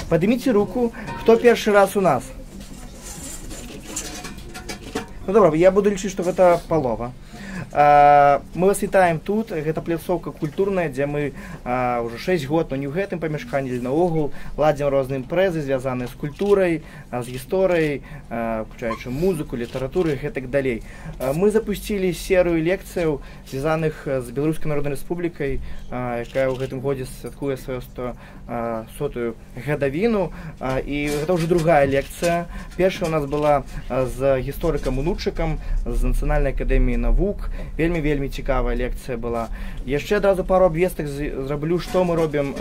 Падыміце руку, хто першы раз у нас? Ну добра, я буду лічыць, што гэта палова. Мы вас вітаем тут, гэта пляцоўка культурная, дзе мы ўжо 6 год, но не ў гэтым памяшканні, але наогул ладзім розныя імпрэзы, звязаныя з культурай, з гісторыяй, включаючы музыку, літаратуру і гэтак далей. Мы запусцілі серыю лекцыяў, звязаных з Беларускай Народнай Рэспублікай, якая ў гэтым годзе святкуе сваю 100-ую гадавіну. І гэта ўжо другая лекцыя. Першая у нас была з гісторыкам Унучыкам з Нацыянальнай акадэміі навук. Вельмі, вельмі цікавая лекцыя была. Яшчэ адразу пару абвестак зраблю, што мы робім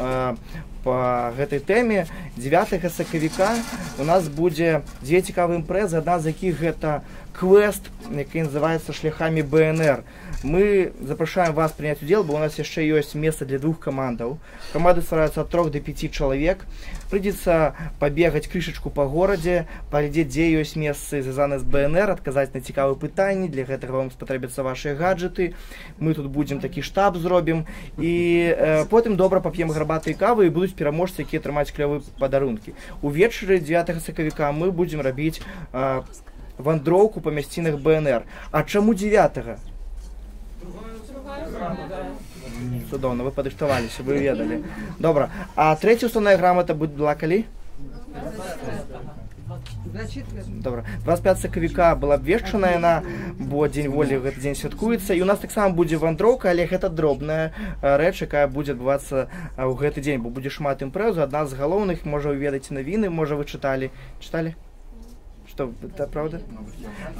па гэтай тэме. 9 сакавіка у нас будзе дзве цікавыя імпрэзы, адна з якіх гэта квест, які называецца «Шляхамі БНР». Мы запрашаем вас прыняць удзел, бо у нас яшчэ ёсць месца для двух камандаў. Каманды ствараюцца ад 3 до 5 чалавек. Прыйдзецца пабегаць крышачку па горадзе, паглядзець, дзе ёсць месцы, звязаныя з БНР, адказаць на цікавыя пытанні. Для гэтага вам спатрэбяцца вашыя гаджэты. Мы тут будзем, такі штаб зробім. І потым добра пап'ем гарбаты і кавы, і будуць пераможцы, якія атрымаюць клёвыя падарункі. Увечары 9 сакавіка мы будзем рабіць вандроўку па мясцінах БНР. А чаму 9? Цудоўна, вы падрыхтаваліся, вы ведалі. Добра. А трэцяя уставная грамата была калі? Добра. 25 сакавіка была абвешчана яна, бо Дзень Волі гэты дзень святкуецца. І у нас таксама будзе вандроўка, але гэта дробная рэч, якая будзе адбывацца ў гэты дзень, бо будзе шмат імпрэзу. Адна з галоўных, можа, вы ведаеце навіны, можа, вы чыталі. Чыталі? Што, это правда?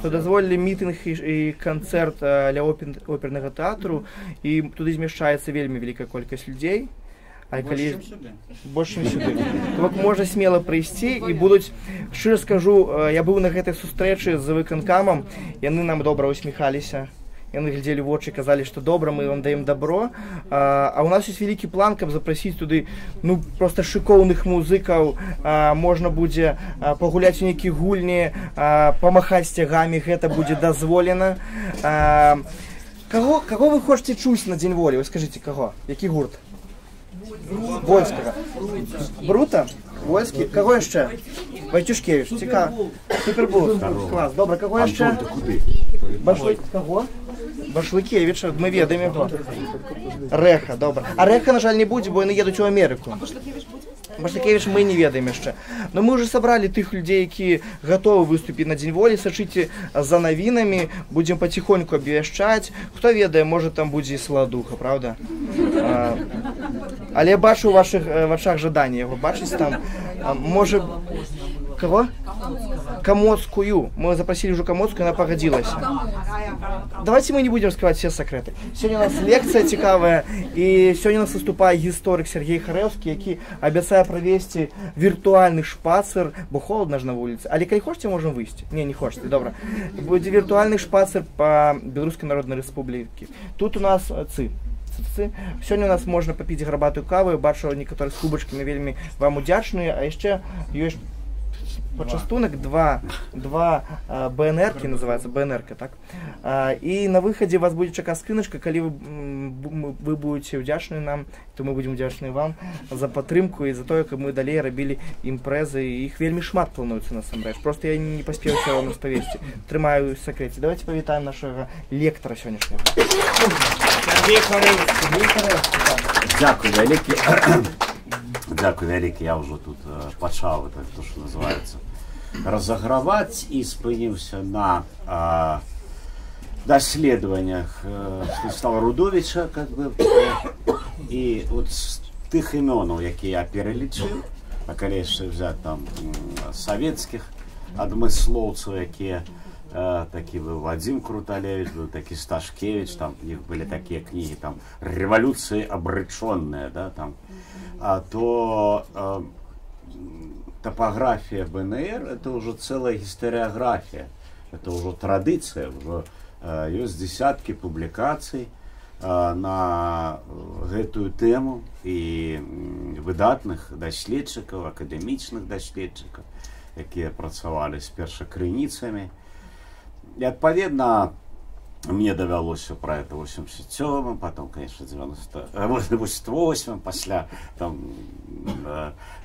То дазволілі мітынг і канцэрт ля опернага тэатру, і туды змяшчаецца вельмі вялікая колькасць людзей. А калі больш, чым сюды. То бок можна смела прыйсці, і будуць, шчыра скажу, я быў на гэтай сустрэчы з выканкамам, яны нам добра усміхаліся. Яны глядзелі ў вочы, казалі, што добра, мы вам даем дабро. А у нас ёсць вялікі план, каб запрасіць туды, ну, просто шыкоўных музыкаў, можна будзе пагуляць у нейкія гульні, памахаць сцягамі, гэта будзе дазволена. Каго вы хочаце чуць на Дзень Волі? Вы скажыце, каго? Які гурт? Вольскага. Брута? Вольскі? Каго яшчэ? Вайцюшкевіч. Цікава. Супербул. Клас. Добра, каго яшчэ? Антон, ты куды? Башлык. Каго? Башлыкевіча, мы ведаем яго. Рэха, добра. А Рэха, на жаль, не будзе, бо яны едуць у Амерыку. Башлыкевіч мы не ведаем яшчэ. Но мы ўжо сабралі тых людзей, якія гатовы выступіць на Дзень Волі. Сачыце за навінамі, будзем паціхоньку абвяшчаць. Хто ведае, можа, там будзе і Саладуха, правда? Але я бачу ў вашых вачах жаданне яго бачыць там. Можа, каго? Камоцкую. Мы запрасілі ўжо Камоцкую, яна пагадзілася. Давайте мы не будем раскрывать все секреты. Сёння у нас лекцыя цікавая, і сёння у нас выступае гісторык Сяргей Харэўскі, які абяцае правесці віртуальны шпацыр, бо холодна ж на вуліцы. Але калі хочаце, можам выйсці. Не, не хочаце, добра. Будзе віртуальны шпацыр па Беларускай Народнай Рэспублікі. Тут у нас цы. Цы. Сёння у нас можна папіць гарбату, каву, я бачу некаторых з кубачкамі, вельмі вам удзячныя, а яшчэ ёсць пачастунак, два БНР-кі, называется БНР-ка, так? І на выхадзе вас будзе чакаць скрыначка, калі вы будете ўдзячныя нам, то мы будзем удзячныя вам за падтрымку і за тое, каб мы далей рабілі імпрэзы, і іх вельмі шмат плануецца насамрэч. Просто я не паспеў усё вам распавесці. Трымаю ў сакрэце. Давайте павітаем нашага лектара сённяшняга. Сяргей Харэўскі. Дзякуй вялікі. Дзякуй вялікі. Я ўжо тут пачаў, так, то, што называецца, разаграваць і спыніўся на даследаваннях Станіслава Рудовіча, как бы, і от з тых імёнаў, якія я пералічыў, а калі яшчэ взять там савецкіх адмыслоўцаў, якія такі быў Вадзім Круталевіч, быў такі Сташкевіч, там у них былі такія кнігі, там «Революции обреченные», да, там, то топография БНР — это уже целая историография, это уже традиция, уже есть десятки публикаций на гэтую тэму і выдатных даследчыкаў, акадэмічных даследчыкаў, якія працавалі з першакрыніцамі. І адпаведна, Мне давялося пра это 87, потом, конечно, 90, 88, пасля там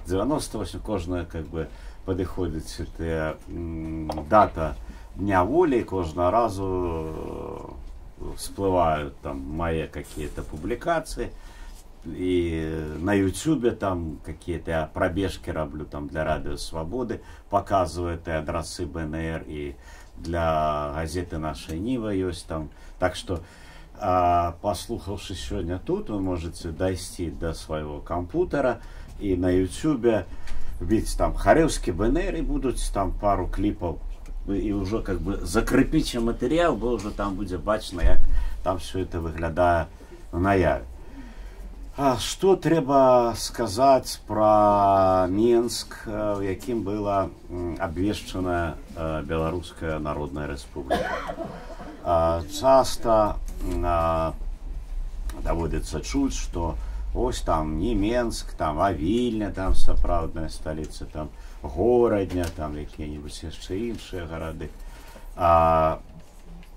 98, кожная, как бы, падыходзіць тыя дата Дня Волі, кожнага разу всплывают там мои какие-то публикации, и на Ютубе там какие-то я пробежки раблю там для Радио Свободы, показываю это адрасы БНР, и для газеты «Наша Нива» есть там. Так что, паслухаўшы сегодня тут, вы можете дойти до своего компьютера и на Ютубе вбить там «Харэўскі БНР», и будут там пару клипов, и уже как бы закрепите материал, бо уже там будзе бачна, як там все это выглядае наяве. А што трэба сказаць пра Менск, у якім была абвешчана Беларуская Народная Рэспубліка? Часта даводзіцца чуць, што ось там не Менск, там, а Вільня, там сапраўдная сталіца, там Горадня, там якія-небудзь яшчэ іншыя гарады.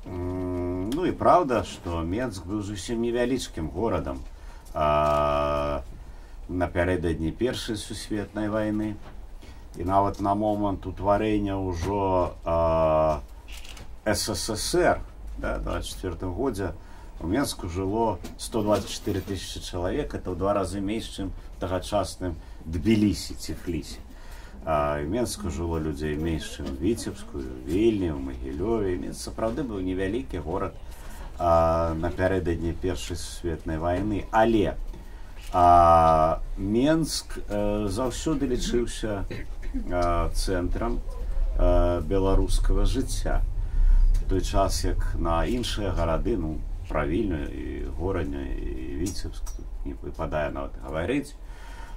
Ну і праўда, што Менск быў зусім невялічкім горадам напярэдадні Першай сусветнай вайны, і нават на момант утварэння ўжо СССР, да, 24 годзе у Менску жыло 124 тысячи чалавек, это ў два разы менш, чым тагачасным Тбілісі, Ціфлісе. У Менску жыло людзей менш, чым Віцебску, Вільні, у Магілёве. Менск сапраўды быў невялікі горад напярэдадні Першай сусветнай вайны, але Менск заўсёды лічыўся цэнтрам беларускага жыцця. В той час як на іншыя гарады, ну, пра Вільню і Горадню і Віцебск не выпадае нават гаварыць,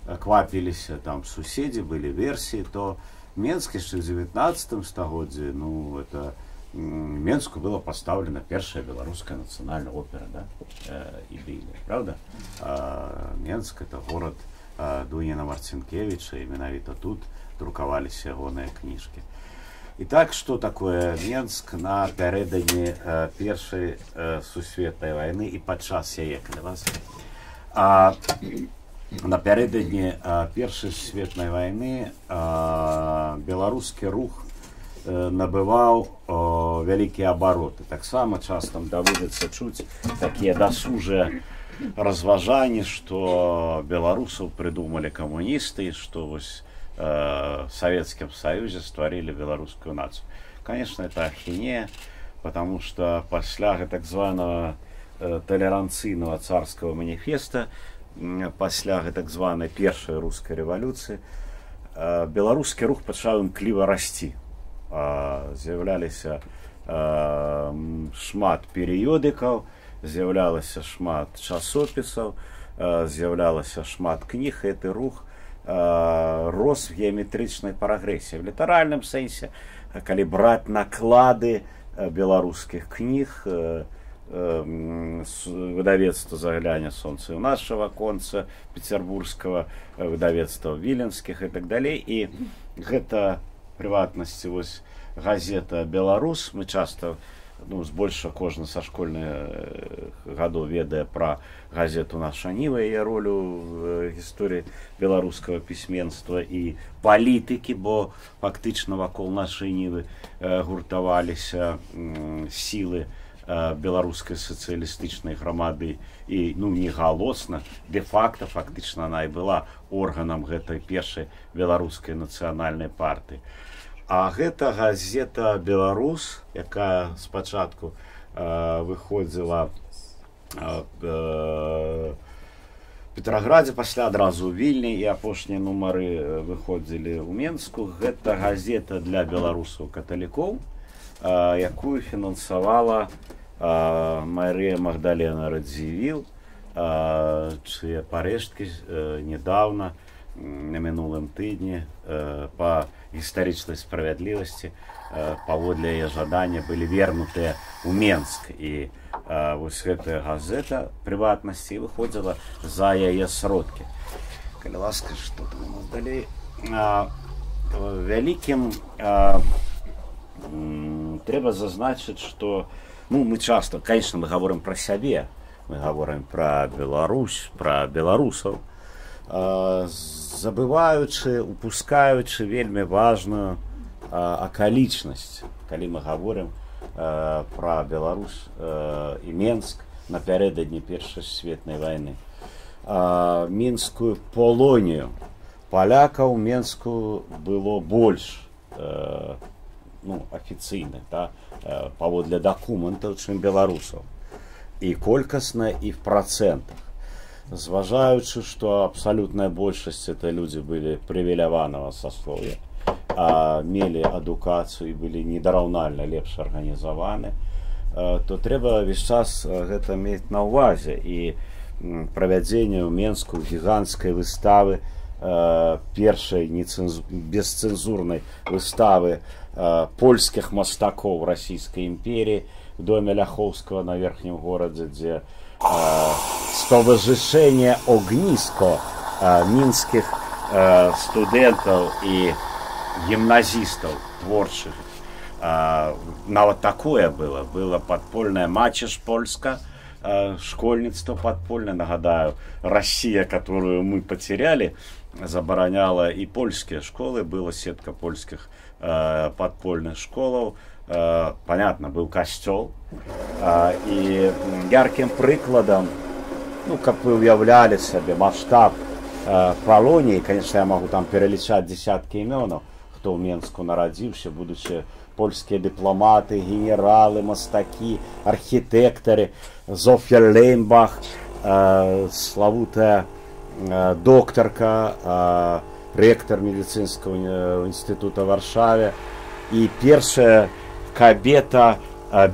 квапіліся там суседзі, былі версіі, то Менск яшчэ ў 19 стагоддзі, ну, это Менску была поставлена першая беларуская нацыянальная опера, да, Ідылія, правда? Менск — это город Дуніна Марцінкевіча, і менавіта тут друкаваліся ягоныя кніжкі. І так, што такое Менск напярэдадні Першай сусветнай вайны і падчас яе, калі вас? Напярэдадні Першай сусветнай вайны беларускі рух набываў вялікія абароты. Таксама часам даводзіцца чуць такія дасужыя разважанні, што беларусаў прыдумалі камуністы, што вось в Советском Союзе стварылі беларускую нацыю. Конечно, это ахинея, потому что пасля так званого толеранцыйнага царского маніфеста, пасля так званай Першай рускай рэвалюцыі, беларускі рух пачаў імкліва расці. З'яўляліся шмат перыёдыкаў, з'яўлялася шмат часопісаў, з'яўлялася шмат кніг, і гэты рух рос в геаметрычнай прагрэсіі. В літаральным сэнсе, калі браць наклады беларускіх кніг, выдавецтва «Загляне солнце в наше оконце» петербургского, выдавецтва віленскіх і так далей. І гэта, прыватнасці, вось газета «Беларус», мы часто, ну, збольшага кожны са школьных гадоў ведае пра газету «Наша Ніва», яе ролю в гісторыі беларускага пісьменства і палітыкі, бо фактычна вакол «Нашай Нівы» гуртаваліся сілы беларускай сацыялістычнай грамады, і, ну, негалосна, де-факта, фактычна она і была органам гэтай першай беларускай нацыянальнай партыі. А гэта газета «Беларус», якая спачатку выходзіла Петраградзе, пасля адразу ў Вільні, і апошнія нумары выходзілі ў Менску. Гэта газета для беларусаў каталікоў, якую фінансавала Марыя Магдалена Радзівіл, чые парэшткі недавно, на мінулым тыдні, па гістарычнай справядлівасці, паводле яе жадання, былі вернутыя ў Менск. І вось гэтая газета, прыватнасці, выходзіла за яе сродкі. Калі ласка, што там у нас далей? Вялікім трэба зазначыць, што Ну, мы часто, конечно, мы гаворым пра сябе, мы гаворым пра Беларусь, пра беларусаў, забываючы, упускаючы вельмі важную акалічнасць, калі мы гаворым пра Беларусь і Менск напярэдадні Першай сусветнай вайны. Мінскую полонію. Палякаў у Менску было больш, ну, афіцыйна, да, паводле дакументаў, чым беларусаў. І колькасна, і в працэнтах. Зважаючы, што абсалютная большасць это людзі былі прывіляванага сословия, а мелі адукацыю і былі недараўнальна лепш арганізаваны, то трэба ўвесь час гэта мець на ўвазе. І правядзенне ў Менску гіганцкай выставы, першай бесцэнзурнай выставы польскіх мастакоў Расійскай імперіі в доме Ляхоўскага на Верхнім горадзе, дзе Stowarzyszenie Ognisko мінскіх студэнтаў і гімназістаў творчых. Нават такое было. Было подпольная Macierz Polska, школьніцтва подпольное. Нагадаю, Россия, которую мы потеряли, забараняла и польские школы. Была сетка польских подпольных школаў. Понятно, был касцёл. І яркім прыкладам, ну, каб вы уяўлялі сабе масштаб палоніі, конечно, я могу там пералічаць десяткі імёнаў, хто ў Менску нарадзіўся, будучы польскія дыпламаты, генералы, мастакі, архітэктары, Зофья Леймбах, славутая доктарка, рэктар медыцынскага інстытута Варшаве і першая кабета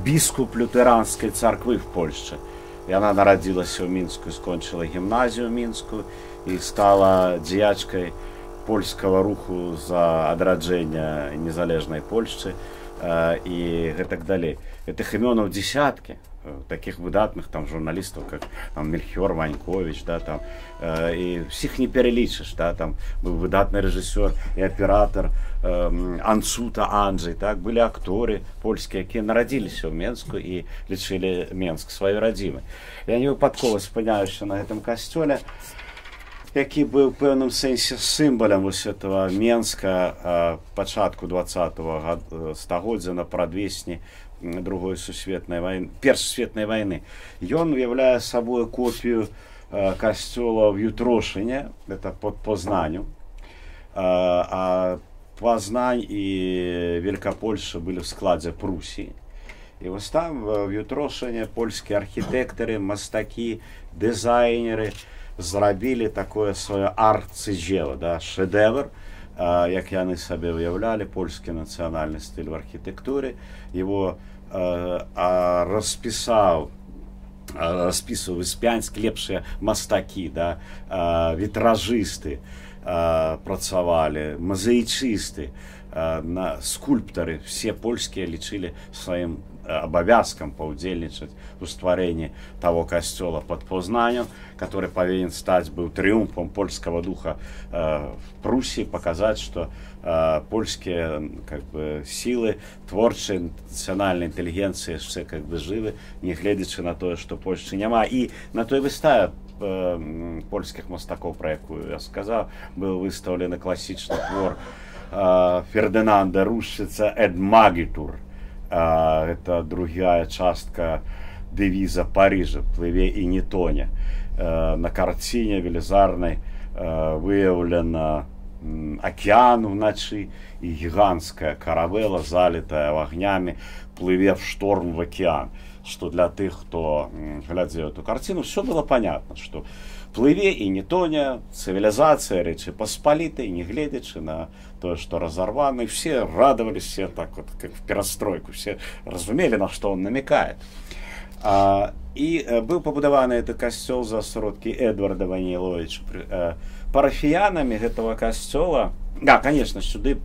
біскуп лютэранскай царквы в Польшчы. Яна нарадзілася ў Мінску, скончыла гімназію ў Мінску і стала дзеячкай польскага руху за адраджэнне незалежнай Польшчы і гэтак далей. Гэтых імёнаў десяткі, таких выдатных там журналістаў, как там Мельхіёр Ваньковіч, да, там, і всех не пералічыш, да, там быў выдатны рэжысёр і аператор Анцута Анджей, так, былі акторы польскія, якія нарадзіліся ў Менску і лічылі Менск сваёй радзімай. Я не выпадкова спыняюся на гэтым касцёле, які быў у пэўным сэнсе сімвалам вось этого Менска пачатку 20-го стагоддзя, на прадвесні Другой сусветнай вайны, Першай сусветнай вайны. Ён уяўляе сабою копію касцёла в Ютрошыне, это под Познанню. А Познань і Великапольша былі в складзе Прусіі. І вось там в Ютрошыне польскія архітэктары, мастакі, дызайнеры зрабілі такое сваё арцыдзела, да, шэдэвр, як яны сабе ўяўлялі польскі нацыянальны стыль в архітэктуры. Его распісваў Выспянскі, лепшыя мастакі, да, вітражысты працавалі, мазаічысты, скульптары, все польскія лічылі сваім абавязкам паўдзельнічаць у стварэнні того касцёла под Познаннем, который павінен стаць быў трыумфам польскага духа в Прусіі, паказаць, што польскія, как бы, сілы творчай нацыянальнай інтэлігенцыі яшчэ, как бы, жывы, не гледзячы на тое, што Польшчы няма. І на той выставе польскіх мастакоў, пра якую я сказаў, быў выстаўлены класічны твор Фердынанда Рушчыца «Et Magitur». Это другая частка дэвіза Парыжа «Плыве і не тоне». На карціне велізарнай выяўлена акеан уначы, і гіганцкая каравела, залітая вагнямі, плыве в шторм в океан. Что для тых, хто глядзеў эту карціну, все было понятно, что плыве і не тоне цывілізацыя Рэчы Паспалітай, не гледзячы на тое, что разорваны. Все радовались, все так вот, как в перестройку, все разумели, на что он намекает. І быў пабудаваны этот касцёл за сродкі Эдварда Ваніловича. Парафіянамі гэтага касцёла, да, конечно, сюды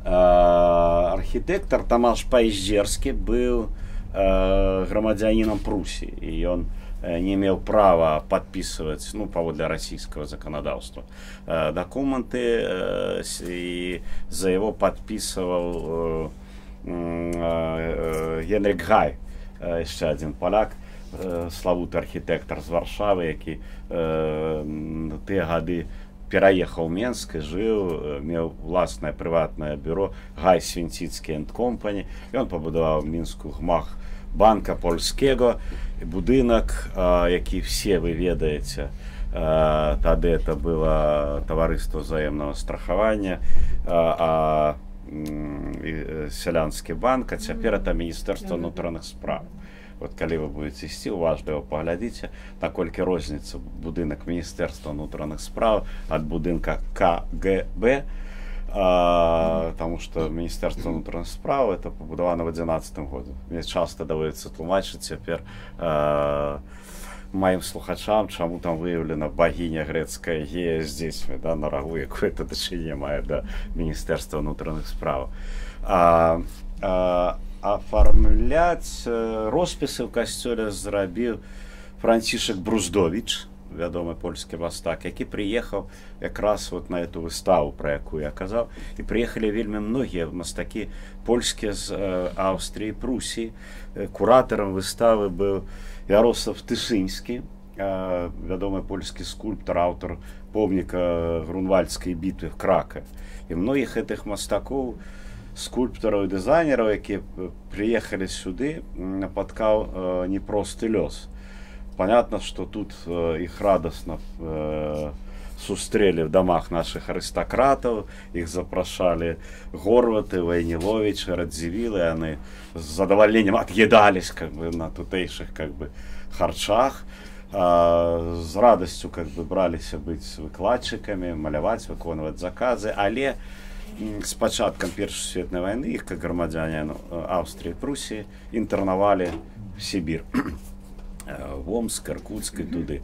архітэктар Тамаш Пайздзерскі быў грамадзянінам Прусіі, і ён не имел права подписывать, ну, паводле российского законодательства, документы, и за его подписывал Генрык Гай, яшчэ адзін паляк, славуты архітэктар з Варшавы, які тыя гады пераехаў у Менск і жыў, меў уласнае прыватнае бюро Гай Свінціцкі энд Компані. Ён пабудаваў Мінску гмах Банка Польскего, будынак, які все вы ведаеце. Тады это было таварыства взаемнага страхавання, сялянскі банк, а цяпер это міністэрства унутраных справ. Вот калі вы будете ісці, уважліва паглядзіце, наколькі розніца будынак міністэрства унутраных справ ад будынка КГБ, потому что міністэрства унутраных справ это пабудавана в 11 годзе. Мне часто даводзіцца тлумачыць цяпер маім слухачам, чаму там выяўлена багіня грэцкая Гея з дзецьмі, да, на рагу, якое это дачыненне мае да міністэрства унутраных справ. Афармляць роспісы ў касцёле зрабіў Францішак Бруздовіч, вядомы польскі мастак, які прыехаў якраз вот на эту выставу, пра якую я казаў, і прыехалі вельмі многія мастакі польскія з Аўстріі, Прусіі. Куратарам выставы быў Ярослав Тышынскі, вядомы польскі скульптар, аўтар помніка Грунвальдскай бітвы в Кракаве. І многіх гэтых мастакоў, скульптараў і дызайнераў, якія прыехалі сюды, напаткаў непросты лёс. Понятно, что тут их радостно сустрэлі в домах наших арыстакратаў, іх запрашалі Горваты, Вайніловічы, Радзівілы, яны з задавальненнем отъедались как бы на тутэйшых как бы харчах, з радасцю как бы браліся быць выкладчыкамі, маляваць, выконваць заказы, але з пачаткам Першай сусветнай вайны іх, как грамадзяне Аўстріі, Прусіі, інтэрнавалі в Сібір. В Омск, Иркутск і туды.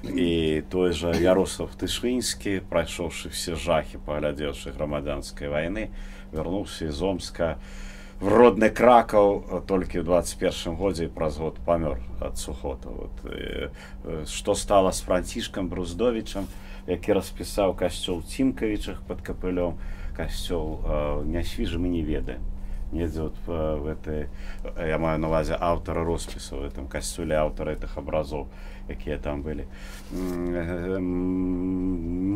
І той жа Ярослав Тышынскі, прайшоўшы все жахі, паглядзеўшы грамадзянскай вайны, вярнуўся з Омска в родны Кракаў толькі ў 21 годзе і праз год памёр ад сухота. Вот. Што стала з Францішкам Бруздовічам, які распісаў касцёл Цімкавічах пад Капылём, касцёл Нясвіжа, мы не ведаем. Недзе вот в этой, я маю на увазе аўтара роспісу в этом касцёле, аўтара этих абразоў, якія там былі.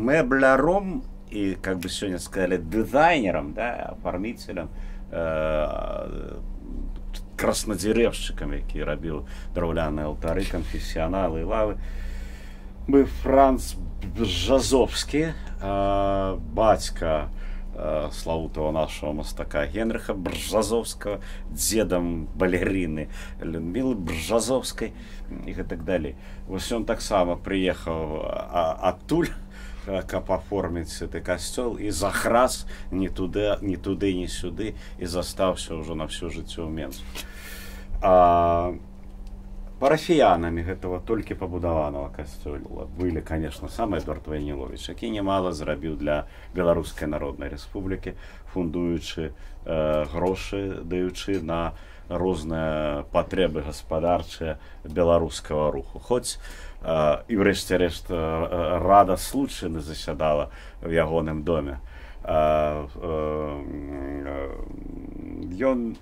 Мэбляром и, как бы сегодня сказали, дизайнером, да, оформителем, краснодеревщиком, які рабіў драўляныя алтары, канфесіяналы і лавы, быў Франц Бжазовскі, бацька славутого нашего мастака Генрыха Бржазовского, дзедам балерыны Людмілы Бржазовскай і гэтак далей. Вось ён таксама прыехаў адтуль, каб аформіць гэты касцёл, і захрас ні туды, ні туды, ні сюды, і застаўся ўжо на всю жыццё ў Менску. Парафіянамі гэтага толькі пабудаванага касцёла былі, конечно, сам Эдвард Вайніловіч, які нямала зрабіў для Беларускай Народнай Рэспублікі, фундуючы грошы, даючы на розныя патрэбы гаспадарчыя беларускага руху. Хоць і ўрэшце рэшт рада Случчыны засядала в ягоным доме. Ён,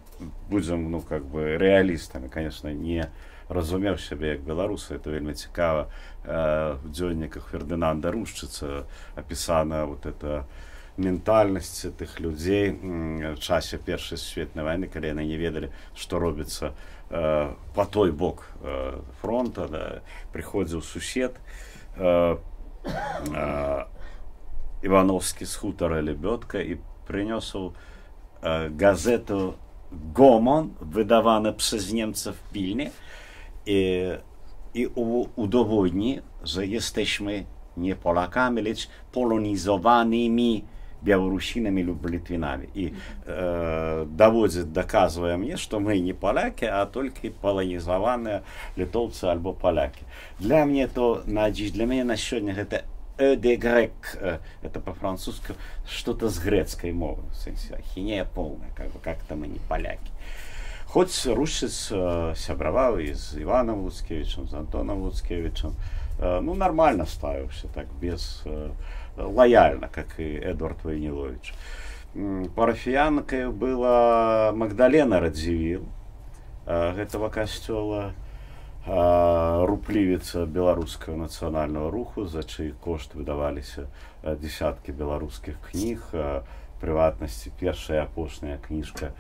будзем, ну, как бы рэалістамі, конечно, не разумеў сябе як беларуса. Это вельмі цікава, в дзённіках Фердынанда Рушчыца апісана вот эта ментальнасць тых людзей в часе Першай сусветнай вайны, калі яны не ведалі, што робіцца по той бок фронта. Да. Прыходзіў сусед Івановскі з хутара Лебёдка і прынёсаў газету «Гомон», выдаваны przez Niemców w Pilnie, i udowodni, że jesteśmy nie Polakami, lecz polonizowanymi Białorusinami lub Litwinami. I доводит, доказывая мне, что мы не поляки, а только полонизованные литовцы альбо поляки. Для меня то на dziś, для меня на сегодня это e de grec, это по-французски что-то с грецкой мовы, в сэнсе ахинея полная, как бы как-то мы не поляки. Хоць Рушчыц сябраваў і з Іванам Луцкевічам, з Антонам Луцкевічам, ну, нормально ставіўся, так, без лояльно, как и Эдвард Вайніловіч. Парафіянкай была Магдалена Радзівіл гэтага касцёла, руплівіца беларускага нацыянальнага руху, за чый кошт выдаваліся десяткі беларускіх кніг, прыватнасці першая і апошняя кніжка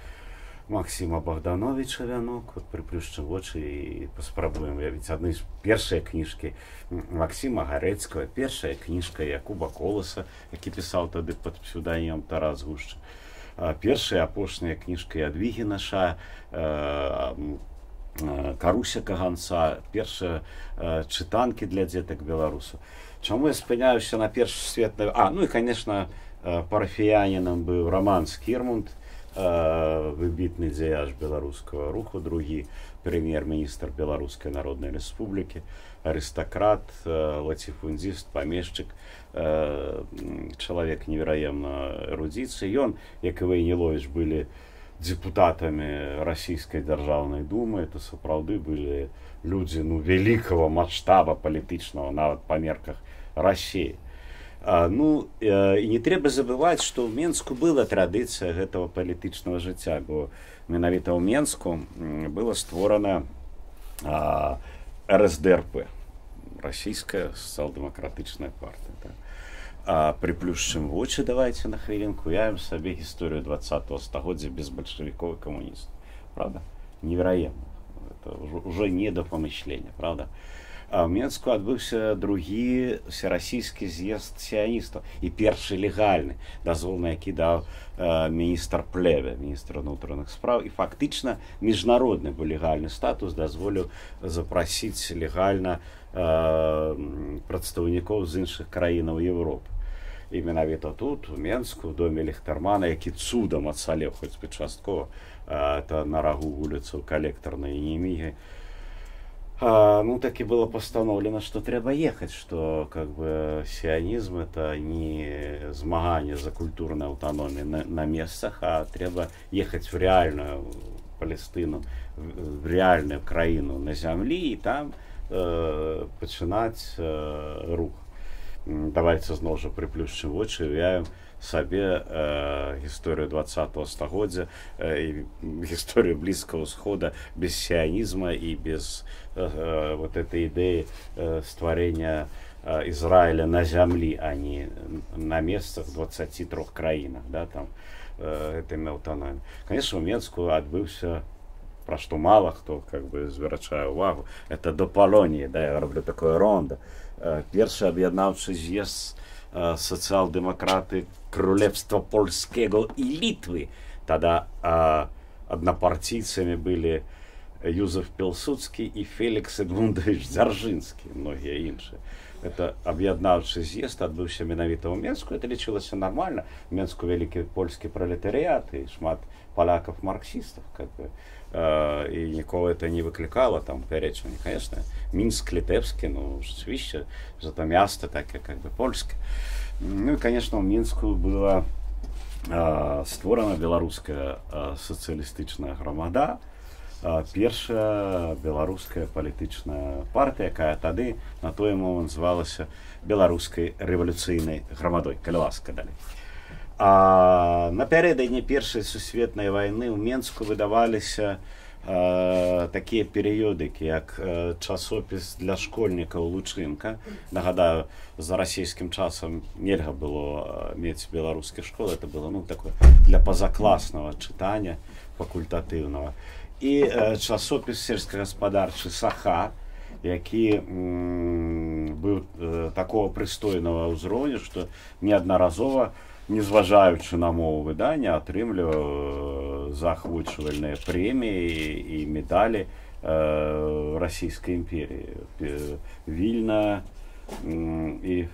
Максіма Багдановіча «Вянок». Вот прыплюшчым вочы і паспрабуем уявіць адны з першыя кніжкі Максіма Гарэцкага, першая кніжка Якуба Коласа, які пісаў тады пад псеўданімам Тарас Гушча. Першая апошняя кніжка Ядвігі Наша, Каруся Каганца, першая чытанкі для дзетак беларусаў. Чаму я спыняюся на першай сусветнай? Ну і, конечно, парафіянінам быў Раман Скірмунт, выбітны дзеяч беларускага руху, другі прэм'ер-міністр Беларускай Народнай Рэспублікі, арыстакрат, лаціфундзіст, памешчык, чалавек невераемна эрудзіцыі. Ён, як і Вайніловіч, былі депутатамі Расійскай дзяржаўнай думы. Это сапраўды былі людзі, ну, вялікага маштаба палітычнага нават па мерках Расіі. Ну, і не трэба забываць, што ў Менску была традыцыя гэтага палітычнага жыцця, бо менавіта ў Менску было створана РСДРП, Расійская сацыял-дэмакратычная партыя. Так? Прыплюшчым вочы, давайте на хвілінку уявім сабе гісторыю 20 стагоддзя без бальшавікоў і камуністаў. Правда? Невероятно. Это уже не до помышления, правда? А ў Менску адбыўся другі всерасійскі з'езд сіяністаў і першы легальны, дазвол на які даў міністр Плеве, міністр унутраных спраў, і фактычна міжнародны, бо легальны статус дазволіў запрасіць легальна прадстаўнікоў з іншых краінаў Европы. І менавіта тут, у Менску, в доме Ліхтармана, які цудам ацалеў хоць бы часткова, это на рагу вуліцаў Калектарнай і Немігі, ну, так и было постановлено, что трэба ехать, что как бы сионизм — это не змаганне за культурную автономию на месцах, а трэба ехать в реальную Палестину, в реальную краіну на зямлі і там пачынаць рух. Давайте зноў жа прыплюшчым вочы і уявім сабе гісторыю 20 стагоддзя і гісторыю Блізкага Усхода без сіянізма і без вот этой ідэі стварэння Ізраіля на зямлі, а не на месцах 23 краінах, да, там гэтымі аўтаноміямі. Конечно, у Менску адбыўся, пра што мала хто как бы звярачае увагу, это до Палоніі, да, я раблю такое рондо. Першы аб'яднаўчы з'езд сацыял-дэмакраты Кролевства Польскего і Літвы. Тогда аднапартійцамі былі Юзеф Пілсудскі і Фелікс Эдмундавіч Дзяржынскі, многія іншыя. Это аб'яднаўчы з'езд адбыўся менавіта ў Менску, это лічылася нармальна. У Менску вялікі польскі пралетарыят і шмат палякаў марксістаў, как бы. І нікого это не выклікала там пярэчання. Конечно, Мінск літэўскі, ну, rzeczywiście, że to miasto takie как бы польское. Ну и, конечно, у Мінску была створана Беларуская сацыялістычная грамада, першая беларуская палітычная партыя, якая тады на той момант звалася Беларускай рэвалюцыйнай грамадой. Калі ласка, далей. Напярэдадні першай сусветнай вайны ў Менску выдаваліся такія перыёдыкі, як часопіс для школьнікаў «Лучынка». Нагадаю, за расійскім часам нельга было мець беларускіх школ, это было, ну, такое для пазакласнага чытання, факультатыўнага. І часопіс сельскагаспадарчы «Саха», які быў такого прыстойнага ўзроўню, што неаднаразова, незважаючы на мову выдання, атрымліваў заахвочвальныя прэміі і медалі Расійскай імперіі. Вільна і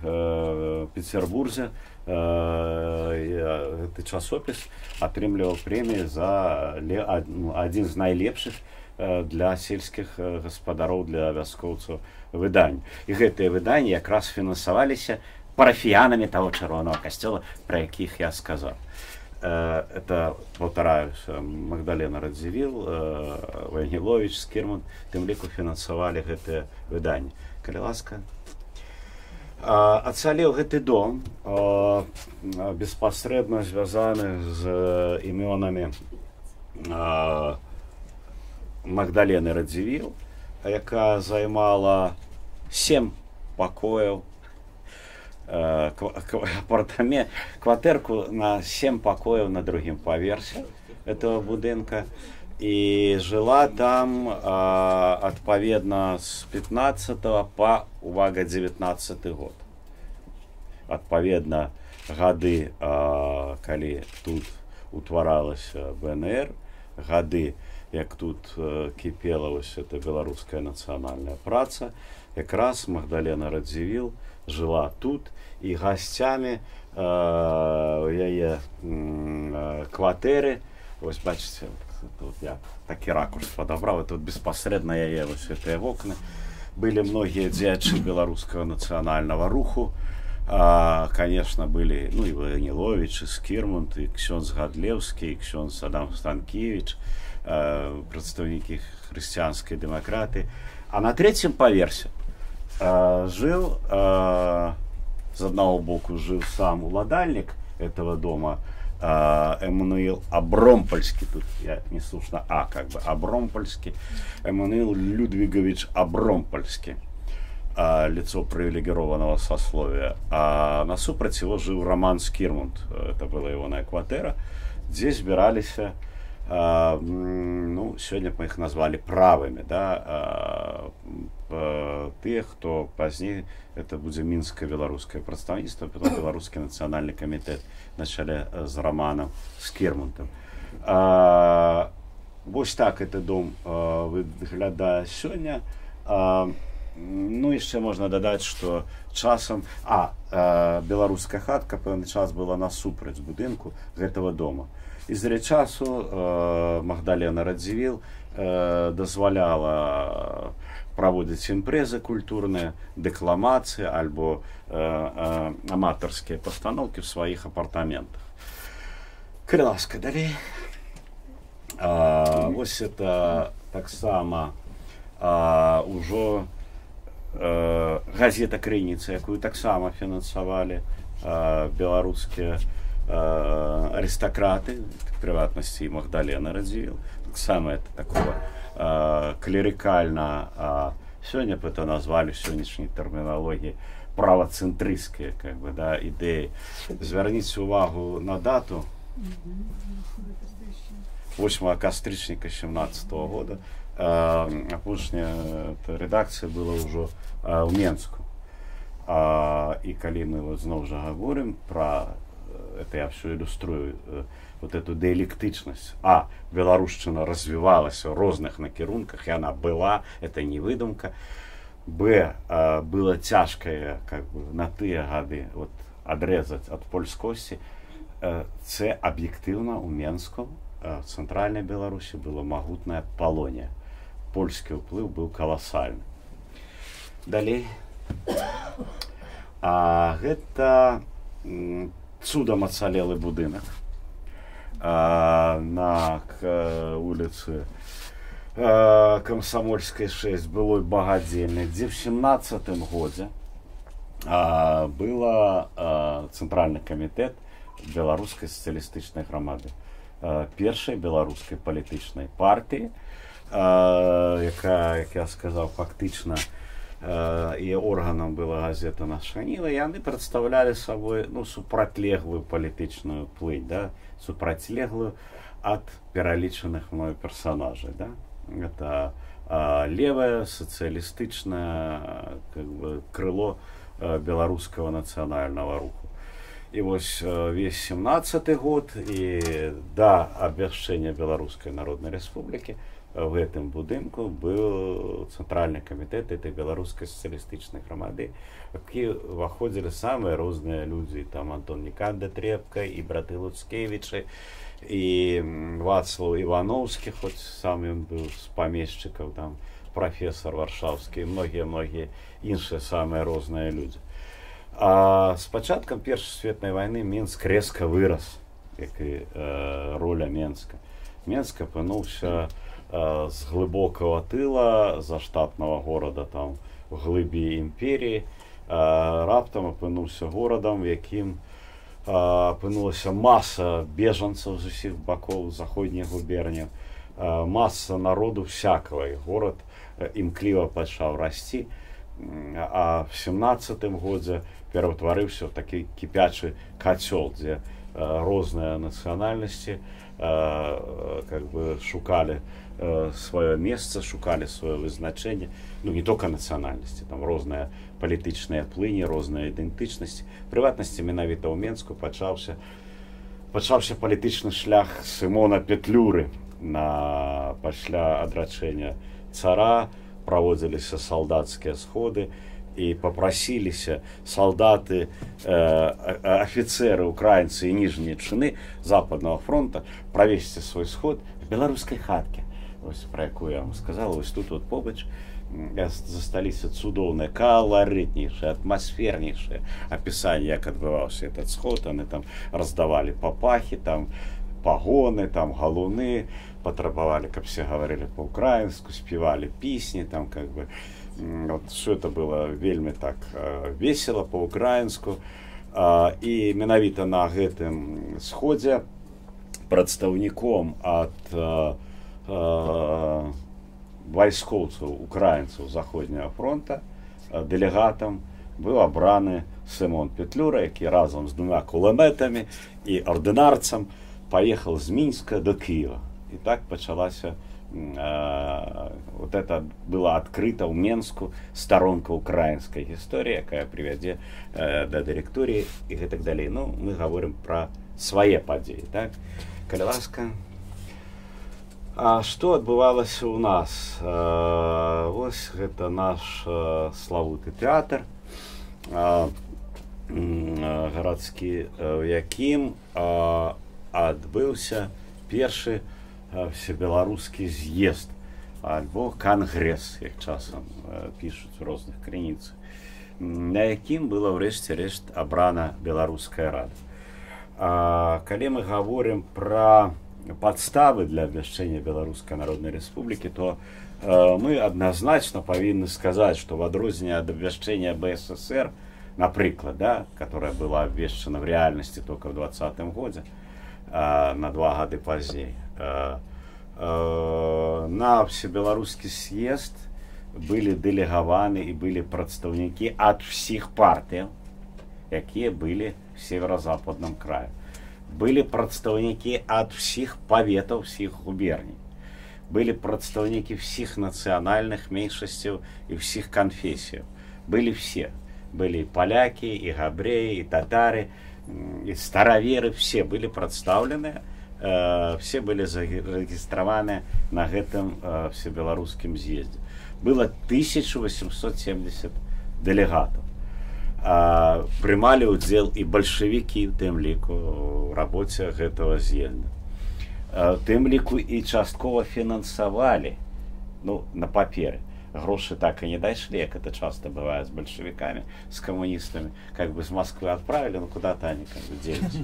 Петербурзе гэты часопіс атрымліваў прэміі за ну, адзін з найлепшых для сельскіх гаспадароў, для вяскоўцаў выдань. І гэтыя выданні якраз фінансаваліся парафіянамі таго чырвонага касцёла, пра якіх я сказаў. Это, паўтараюсь, Магдалена Радзівіл, Вайніловіч, Скірмунт, тым ліку фінансавалі гэтыя выданні. Калі ласка. Ацалеў гэты дом, беспасрэдна звязаны з імёнамі Магдалены Радзівіл, якая займала 7 пакояў, апартамент, кватэрку на 7 пакояў на другім паверсе этого будынка, і жыла там адпаведна з 15 па, увага, 19 год. Адпаведна, гады, калі тут утваралася БНР, гады, як тут кіпела вось эта беларуская нацыянальная праца, якраз Магдалена Радзівіл жыла тут, і гасцямі яе кватэры, вось бачыце, тут я такі ракурс падабраў, тут беспасрэдна яе вось гэтыя вокны, былі многія дзеячы беларускага нацыянальнага руху. Конечно, былі, ну, і Вайніловіч, і Скірмунт, і ксёндз Гадлеўскі, і ксёндз Адам Станкевіч, прадстаўнікі хрысціянскай дэмакраты. А на трэцім паверсе жыў, з аднаго боку жыў сам уладальнік этого дома, Эммануил Абромпольский, тут я не слушно, а как бы Абромпольский, Эммануил Людвигович Абромпольский, лицо привилегированного сословия. А насупраць его жыў Роман Скірмунт, это была ягоная кватэра, дзе збіраліся, ну, сёння б мы іх назвалі правымі, да, тыя, хто пазней, это будзе мінскае беларускае прадстаўніцтва, потом Беларускі нацыянальны камітэт на чале з Романам Скірмунтам. Вось так гэты дом выглядае сёння. Ну, яшчэ можна дадаць, што часам беларуская хатка пэўны час была насупраць будынку гэтага дома. І з часу Магдалена Радзівіл дазваляла праводзіць імпрэзы культурныя, дэкламацыі альбо аматарскія пастаноўкі ў сваіх апартаментах. Калі ласка, далей. Вось это таксама ўжо газета «Крыніца», якую таксама фінансавалі беларускія арыстакраты, прыватнасці і Магдалена Радзівіл. Таксама это такого клерыкальна, сёння б это назвалі сённяшняй тэрміналогіі правацэнтрысцкія, как бы, да, ідэі. Звярніце увагу на дату 8 кастрычніка 17 года. Апошняя рэдакцыя была ўжо ў Менску. І калі мы вот зноў жа гаворым пра это, я все ілюструю вот эту дыялектычнасць. Беларушчына развівалася ў розных накірунках, і она была, это не выдумка. Б, было цяжкае, как бы, на тыя гады вот адрэзаць ад польскосці. Це аб'ектыўна ў Менску, в цэнтральнай Беларусі была магутная палонія. Польскі ўплыў быў каласальны. Далей. Гэта цудам ацалелы будынак на вуліцы Камсамольскай 6 былой багадзельнай, дзе в 17 годзе была цэнтральны камітэт Беларускай сацыялістычнай грамады, першай беларускай палітычнай партыі, якая, як я сказаў, фактычна і органам была газета «Наша Ніва», і яны прадстаўлялі сабой, ну, супрацьлеглую палітычную плынь, да, супрацьлеглую ад пералічаных мною персонажей, да. Это левое сацыялістычнае, как бы, крыло беларускага нацыянальнага руху. І вось весь 17 год і да абвяшчэння Беларускай Народнай Рэспублікі в гэтым будынку быў цэнтральны камітэт этой Беларускай сацыялістычнай грамады, які ўваходзілі самыя розныя людзі, там Антон Ніканда Трепка, і браты Луцкевічы, і Вацлаў Івановскі, хоць сам ён быў з памешчыкаў, там прафесар варшаўскі, і многія-многія іншыя самыя розныя людзі. А з пачаткам Першай сусветнай вайны Менск рэзка вырас, як і роля Менска. Менск апынуўся з глыбокага тыла, заштатнага горада там в глыбі імперіі, раптам апынуўся горадам, якім апынулася маса бежанцаў з усіх бакоў заходніх губерняў, маса народу всякого, і горад імкліва пачаў расці, а в 17-м годзе пераўтварыўся ў такі кіпячы кацёл, дзе розныя нацыянальнасці как бы шукалі сваё месца, шукалі сваё вызначэнне, ну, не только нацыянальнасці, там розныя палітычныя плыні, розныя ідэнтычнасці. Прыватнасці, менавіта ў Менску пачаўся палітычны шлях Сымона Петлюры. На пасля адрачэння цара праводзіліся салдацкія сходы, і папрасіліся салдаты, афіцеры, украінцы і ніжнія чыны Западного фронта правесці свой сход в беларускай хатке, ось пра якую я вам сказала, вось тут вот побач. Засталіся цудоўныя, каларытнейшыя, атмасфернейшыя апісанне, як адбываўся этот сход. Яны там раздавалі папахі, там пагоны, там галуны, патрабавалі, каб все гаварылі па-украінску, спявалі песні там, как бы, вот, все это было вельмі так весело па-украінску. І менавіта на гэтым сходзе прадстаўніком ад вайскоўцаў украінцаў Заходняга фронта, дэлегатам быў абраны Сымон Петлюра, які разам з двумя куламетамі і ардынарцам паехаў з Мінска до Киева. І так пачалася, вот это была адкрыта ў Менску старонка украінскай гісторыі, якая прывядзе да дырэкторыі і гэтак далей. Ну, мы гаворым пра свае падзеі, так? Калі ласка. А што адбывалася ў нас? Вось гэта наш славуты тэатр гарадскі, у якім адбыўся першы всебеларускі з'езд альбо кангрэс, як часам пішуць у розных крыніцах, на якім была ўрэшце рэшт абрана Беларуская рада. Калі мы гаворым пра падставы для абвяшчэння Беларускай Народнай Рэспублікі, то мы адназначна павінны сказаць, што в адрозненне ад абвяшчэння БССР, напрыклад, да, которая была абвешчана в рэальнасці только в 20-м годзе, на 2 гады пазней, на всебеларускі съезд былі дэлегаваны і былі прадстаўнікі ад усіх партыяў, якія былі в северо-западном крае. Былі прадстаўнікі ад усіх паветаў, усіх губерній. Былі прадстаўнікі всіх нацыянальных меншасцяў і всіх канфесіяў. Былі все. Былі і палякі, і габрэі, і татары, і стараверы, все былі прадстаўлены, все былі зарэгістраваны на гэтым всебеларускім з'ездзе. Было 1870 дэлегатаў. Прымалі ўдзел і бальшавікі, у тым ліку, у рабоце гэтага з'езда. Тым ліку і часткова фінансавалі, ну, на паперы. Грошы так і не дайшлі, як это часто бывает с большевиками, с коммунистами. Как бы с Москвы отправили, но куда-то они как бы делись.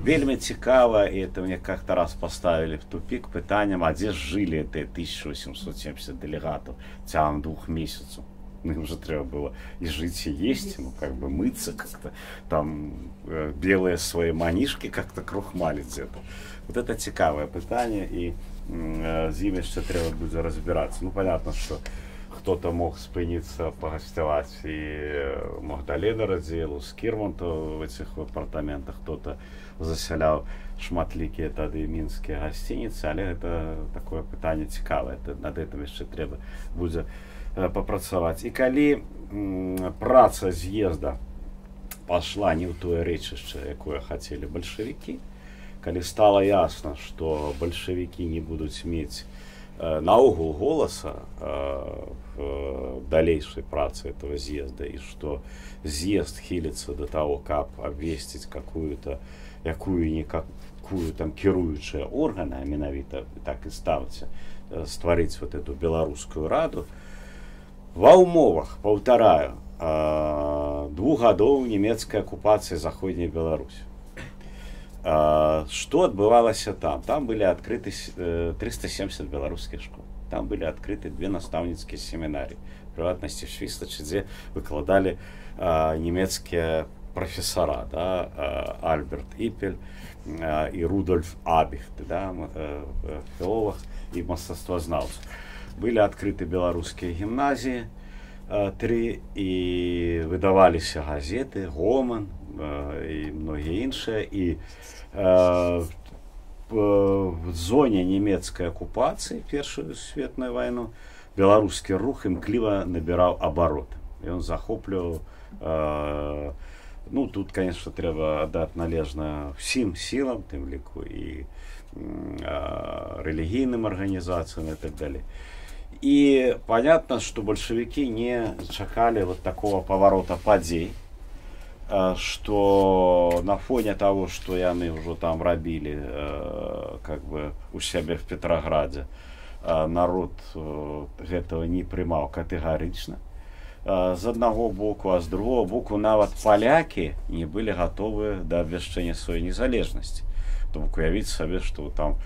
Вельмі цікава, і это мне как-то раз поставили в тупик пытаннем, а дзе ж жылі эти 1870 дэлегатаў цягам 2 месяцаў? Ну, им же трэба было и жить, и есть, ну, как бы мыться как-то, там, белые свои манишки как-то крухмалить где-то. Вот это цікавае пытанне, і з ім яшчэ трэба будзе разбірацца. Ну, понятно, что кто-то мог спыніцца пагасцяваць і Магдалены Радзівіл, Скірмонта в этих апартаментах, кто-то засяляў шматлікія тады мінскія гасцініцы, але гэта такое пытанне цікавае, это, над гэтым яшчэ трэба будзе папрацаваць. І калі праца з'езда пашла не ў тое рэчышча, якое хацелі бальшавікі, калі стала ясна, што бальшавікі не будуць мець наогул голаса в далейшай працы этого з'езда і што з'езд хіліцца до того, каб абвесціць какую-то якую-никакую там кіруючыя органы, а менавіта так і ставце, стварыць вот эту Беларускую раду ва ўмовах, паўтараю, 2 гадоў нямецкай акупацыі заходняй Беларусі. Што адбывалася там? Там былі адкрыты 370 беларускіх школ. Там былі адкрыты две настаўніцкія семінарыі. Прыватнасці Свіслачы, дзе выкладалі нямецкія прафесара, да, Альберт Іпель і Рудольф Абіхт, да, філолаг і мастацтвазнаўца. Былі адкрыты беларускія гімназіі, тры, і выдаваліся газеты «Гоман» і многія іншыя. І в зоне нямецкай акупацыі Першую сусветную вайну беларускі рух імкліва набіраў абароты. Ён захопліваў, ну, тут, конечно, трэба аддаць належнае ўсім сілам, тым ліку і рэлігійным арганізацыям и так далее. И понятно, что большевики не чакалі вот такого поворота падзей, что на фоне того, что яны ўжо там рабілі как бы у сябе в Петрограде, народ гэтага не прымаў катэгарычна з аднаго боку, а з другого боку нават палякі не былі гатовы да абвяшчэння сваёй незалежнасці. То бок уявіць сабе, что там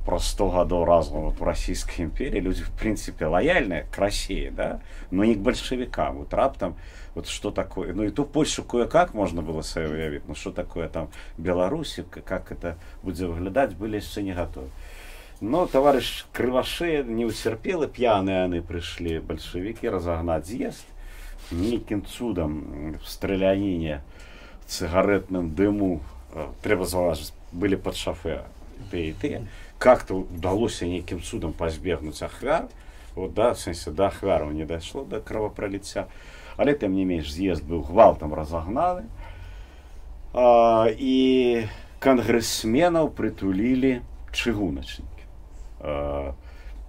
про 100 гадоў разам вот в Российской империи люди в принципе лояльны к России, да, но не к большевикам. Вот раптам, вот что такое, ну и ту Польшу кое-как можно было себе уявіць, но что такое там Беларусь, как это будзе выглядаць, были яшчэ не готовы. Но товарищ Кривошея не утерпел, и пьяные они пришли, большевики, разогнать съезд. Нейкім цудам в стрелянине, в цыгаретным дыму, трэба заўважыць, былі под шафе те і те, как-то удалось нейкім цудам пазбегнуць ахвяр, вот, да, в сэнсе, да ахвяраў не дайшло, да кровапраліцця, але тым не менш з'езд быў гвалтам разагнаны, і кангрэсменаў прытулілі чыгуначнікі.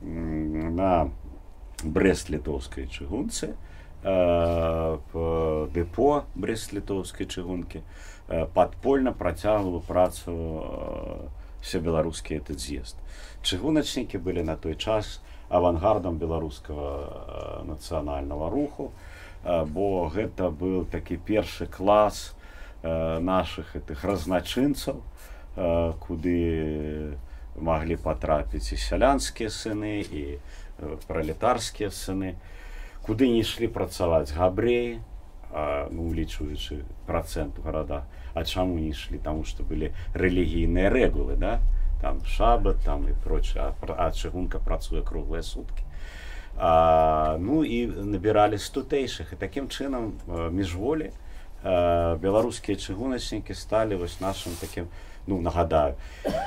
На брэст-літоўскай чыгунцы, дэпо брэст-літоўскай чыгункі падпольна працягваў працу всебеларускі этот з'езд. Чыгуначнікі былі на той час авангардам беларускага нацыянальнага руху, бо гэта быў такі першы клас нашых этих разначынцаў, куды маглі патрапіць і сялянскія сыны, і пралетарскія сыны, куды не ішлі працаваць габрэі, ну, улічваючы працэнт у гарадах. А чаму не ішлі? Таму што былі рэлігійныя рэгулы, да? Там шабат, там і прочее, а чыгунка працуе круглыя суткі. Ну і набіралі з тутэйшых. І такім чынам міжволі беларускія чыгуначнікі сталі вось нашым такім, ну, нагадаю,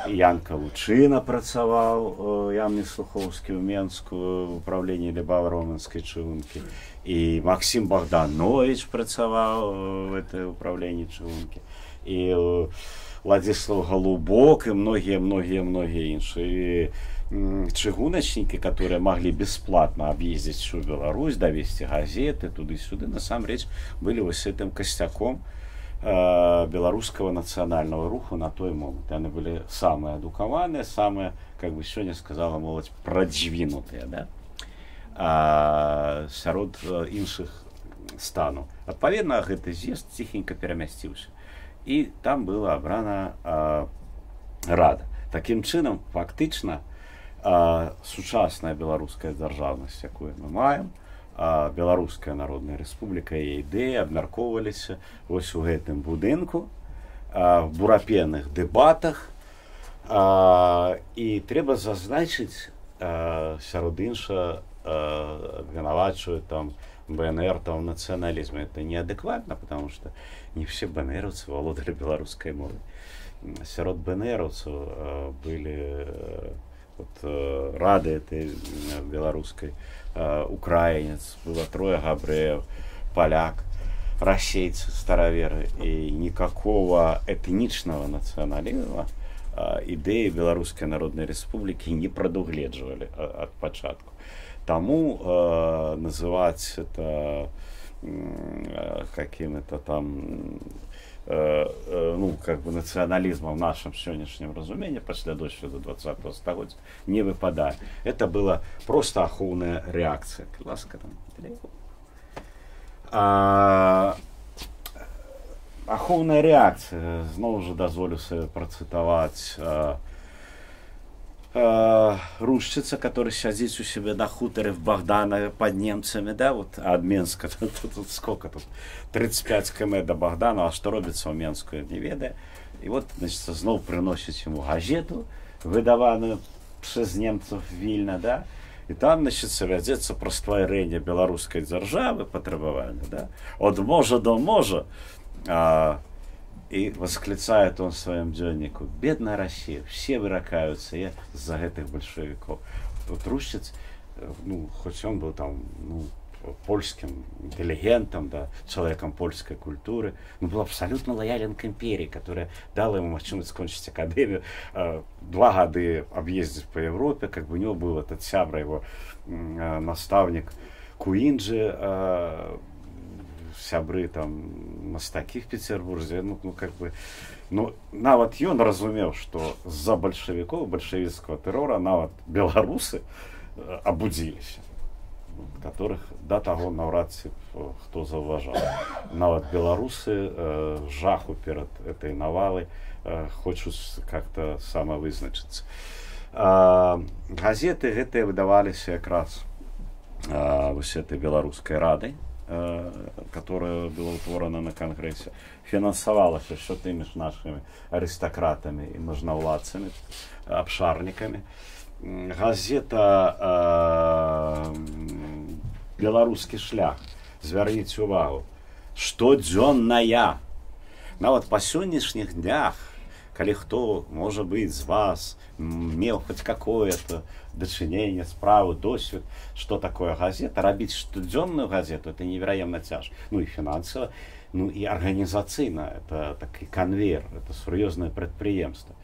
Янка Лучына працаваў, Ян Несслухоўскі, ў Менску в управленні Лібава-Романскай чыгункі, і Максім Багдановіч працаваў в этой управленні чыгункі, і Владислав Голубок, и многие, многие, многие іншыя. И чыгуначнікі, которые могли бесплатно объездить всю Беларусь, довести газеты туды-сюды, насамрэч были вось гэтым касцяком беларускага нацыянальнага руху на той момант. Яны былі самыя адукаваныя, самыя, как бы сёння сказала моладзь, продвинутые, да? Сярод іншых станаў. Адпаведна, гэты з'езд ціхенька перамясціўся. І там была абрана рада. Такім чынам, фактычна, сучасная беларуская дзяржаўнасць, якую мы маем, Беларуская Народная Рэспубліка і ідэі абмяркоўваліся вось у гэтым будынку, в бурапеных дэбатах. І трэба зазначыць, сярод іншага, абвінавачваюць там БНР там в нацыяналізме. Это неадэкватна, потому что не все БНРовцы валодалі беларускай мовай. Сярод БНРовцаў былі вот, рады этой беларускай, украінец, было трое габрэяў, поляк, расейцы, стараверы, і никакого этнічнага нацыяналізма ідэі Беларускай Народнай Рэспублікі не прадугледжвалі ад пачатку. Таму называць это каким-то там ну, как бы национализмом в нашем сённяшнім разуменні пасля досведу 20-го стагоддзя не выпадае. Это была просто ахоўная рэакцыя. Ласка, там. Ахоўная рэакцыя. Зноў жа дазволю сабе працытаваць Рушчыца, который сядзіць у сябе на хутары в Богданове под немцами, да, вот ад Менска, тут сколько тут, 35 км до Богданова, а што робіцца ў Менску, не ведае. І вот, значит, зноў прыносіць ему газету, выдаваную przez немцев Вільна, да, і там, значит, вядзецца пра стварэнне беларускай дзяржавы, патрабаванне, да, от можа до можа, и восклицает он в своем дзённіку: «Бедная Россия, все выракаются я з-за гэтых большевиков». Вот Рушчыц, ну, хоть он был там, ну, польским интеллигентом, да, человеком польской культуры, но был абсолютно лоялен к империи, которая дала ему магчымасць скончыць академию, 2 гады объездить по Европе, как бы у него был этот сябра, его наставник Куинджи, сябры там мастакі в Петербурзе, ну как бы, ну, нават ён разумеў, што з-за бальшавікоў, бальшавіцкага тэрора нават беларусы абудзіліся, которых да таго наўрад ці хто заўважаў. Нават беларусы жаху перад этой навалай хочуць как-то самавызначыцца. Газеты гэтыя выдаваліся якраз вось этой беларускай радай, которая была утворана на кангрэсе, фінансавалася ўсё тымі ж нашымі арыстакратамі і можнаўладцамі, абшарнікамі. Газета «Беларускі шлях», звярніце увагу, штодзённая. Нават па сённяшніх днях, калі хто, можа быць, з вас меў хоть какое-то дачыненне, справу, досвед, что такое газета, рабіць штодзённую газету — это невероятно цяжка. Ну і фінансава, ну і арганізацыйна, это такі конвейер, это сур'ёзнае прадпрыемства.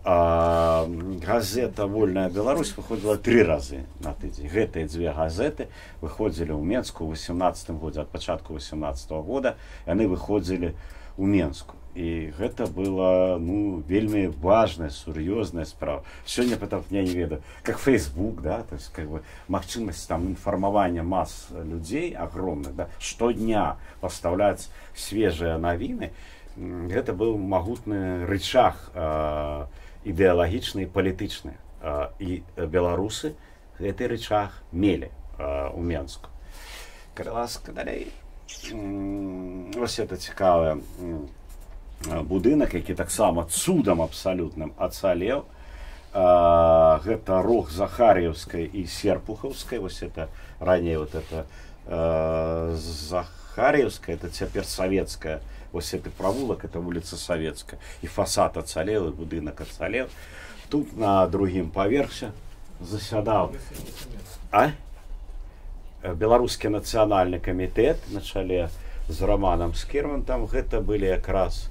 Газета «Вольная Беларусь» выходзіла тры разы на тыдзень. Гэтыя дзве газеты выходзілі ў Менску ў 18 годзе, ад пачатку 18 -го года яны выходзілі ў Менску. І гэта было, ну, вельмі важная, сур'ёзная справа. Сёння потом, я не ведаю, как Facebook, да, то есть как бы магчымасць там інфармавання мас людзей огромных, да, штодня пастаўляць свежыя навіны, гэта быў магутны рычаг ідэалагічны і палітычны. І беларусы гэты рычаг мелі у Менску. Калі ласка, далей. Вось это цікавае будынак, які таксама цудам абсалютным ацалеў. Гэта рог Захар'еўскай і Серпухаўскай, вось это раней вот это Захар'еўская, это цяпер Савецкая, вось это провулок, это улица Советская, і фасад ацалеў, і будынак ацалеў. Тут на другім паверсе засядаў Беларускі нацыянальны камітэт на чале з Раманам Скірмантам. Гэта былі якраз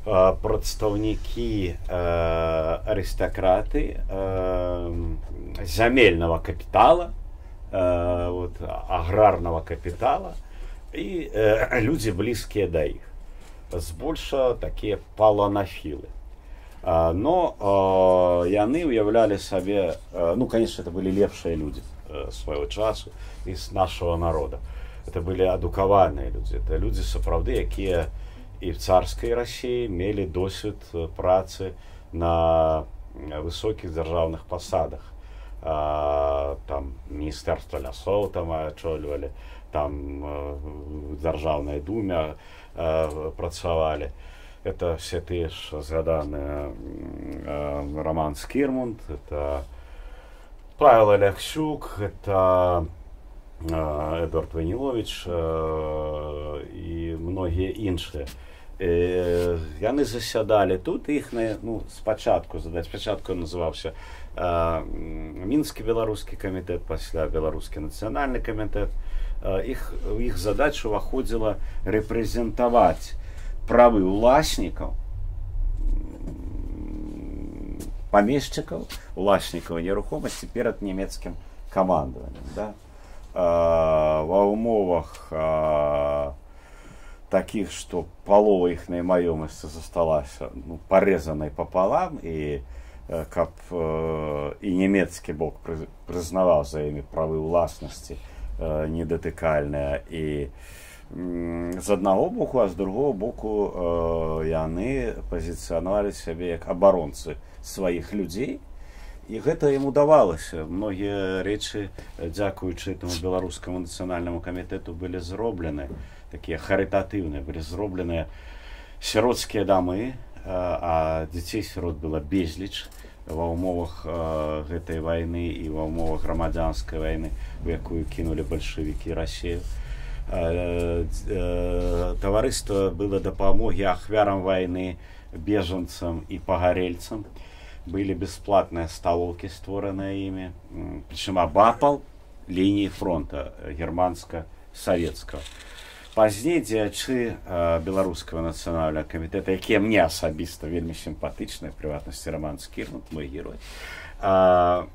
прадстаўнікі, арыстакраты зямельнага капітала, вот, аграрнага капітала і людзі, блізкія да іх, збольша такія паланафілы. Но яны уяўлялі сабе, ну, конечно, это былі лепшыя людзі свайго часу і з нашего народа. Это былі адукаваныя людзі, это людзі сапраўды, якія і в царскай Расіі мелі досвед працы на высокіх дзяржаўных пасадах. Там міністэрства лясоў там ачольвалі, там в дзяржаўнай думе працавалі. Это все тыя ж згаданыя Роман Скірмунт, это Павел Аляксюк, это Эдуард Вайнілович і многія іншыя. Яны засядалі тут, іх на, ну, спачатку задаць, спачатку называўся Мінскі беларускі камітэт, пасля Беларускі нацыянальны камітэт. Іх задача ўваходзіла рэпрэзентаваць правы ўласнікаў, памешчыкаў, уласнікаў нерухомасці перад нямецкім камандаваннем, да? Ва ўмовах такіх, што палова іхнай маёмасці засталася, ну, парэзанай папалам, і каб і нямецкі бок прызнаваў за імі правы ўласнасці недатыкальныя, і з аднаго боку, а з другого боку яны пазіцыянавалі сябе як абаронцы сваіх людзей. І гэта ім удавалася. Многія рэчы, дзякуючы этому Беларускаму нацыянальнаму камітэту, былі зроблены, такія харытатыўныя, былі зробленыя сіроцкія дамы, а дзяцей сірот было безліч ва ўмовах гэтай вайны і ва ўмовах грамадзянскай вайны, у якую кінулі бальшавікі Расею. Таварыства было дапамогі ахвярам вайны, бежанцам і пагарэльцам. Былі бясплатныя сталоўкі, створаныя імі, прычым абапал лініі фронта германска-савецкага. Пазней дзеячы Беларускага нацыянальнага камітэта, якія мне асабіста вельмі сімпатычныя, прыватнасці Раман Скірмунт, мой герой,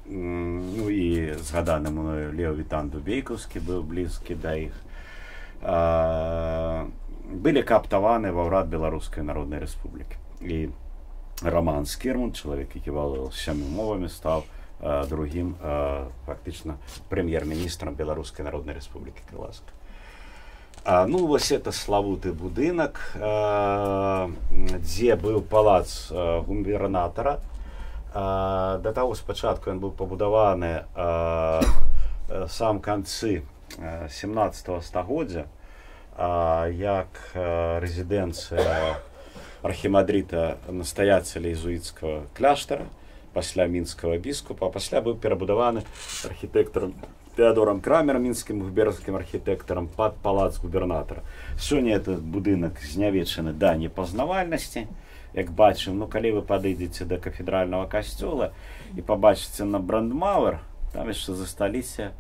ну і згаданы мною Леў Вітан Дубейкаўскі быў блізкі да іх, былі кааптаваны ва ўрад Беларускай Народнай Рэспублікі. І Раман Скірмунт, чалавек, які валодаў сямю мовамі, стаў другім фактычна прэм'ер-міністрам Беларускай Народнай Рэспублікі Крыласка. Ну, вось это славуты будынак, дзе быў палац губернатара. Да таго спачатку ён быў пабудаваны сам канцы 17 стагоддзя як рэзідэнцыя архімандрыта, настаяцеля езуіцкага кляштара, пасля мінскага біскупа, а пасля быў перабудаваны архітэктарам Теодором Крамером, мінскім губернскім архітэктарам, пад палац губернатара. Сёння этот будынак знявечаны да непазнавальнасці, як бачым. Ну, калі вы падыдзеце да кафедральнага касцёла і пабачыце на брандмауэр, там яшчэ засталіся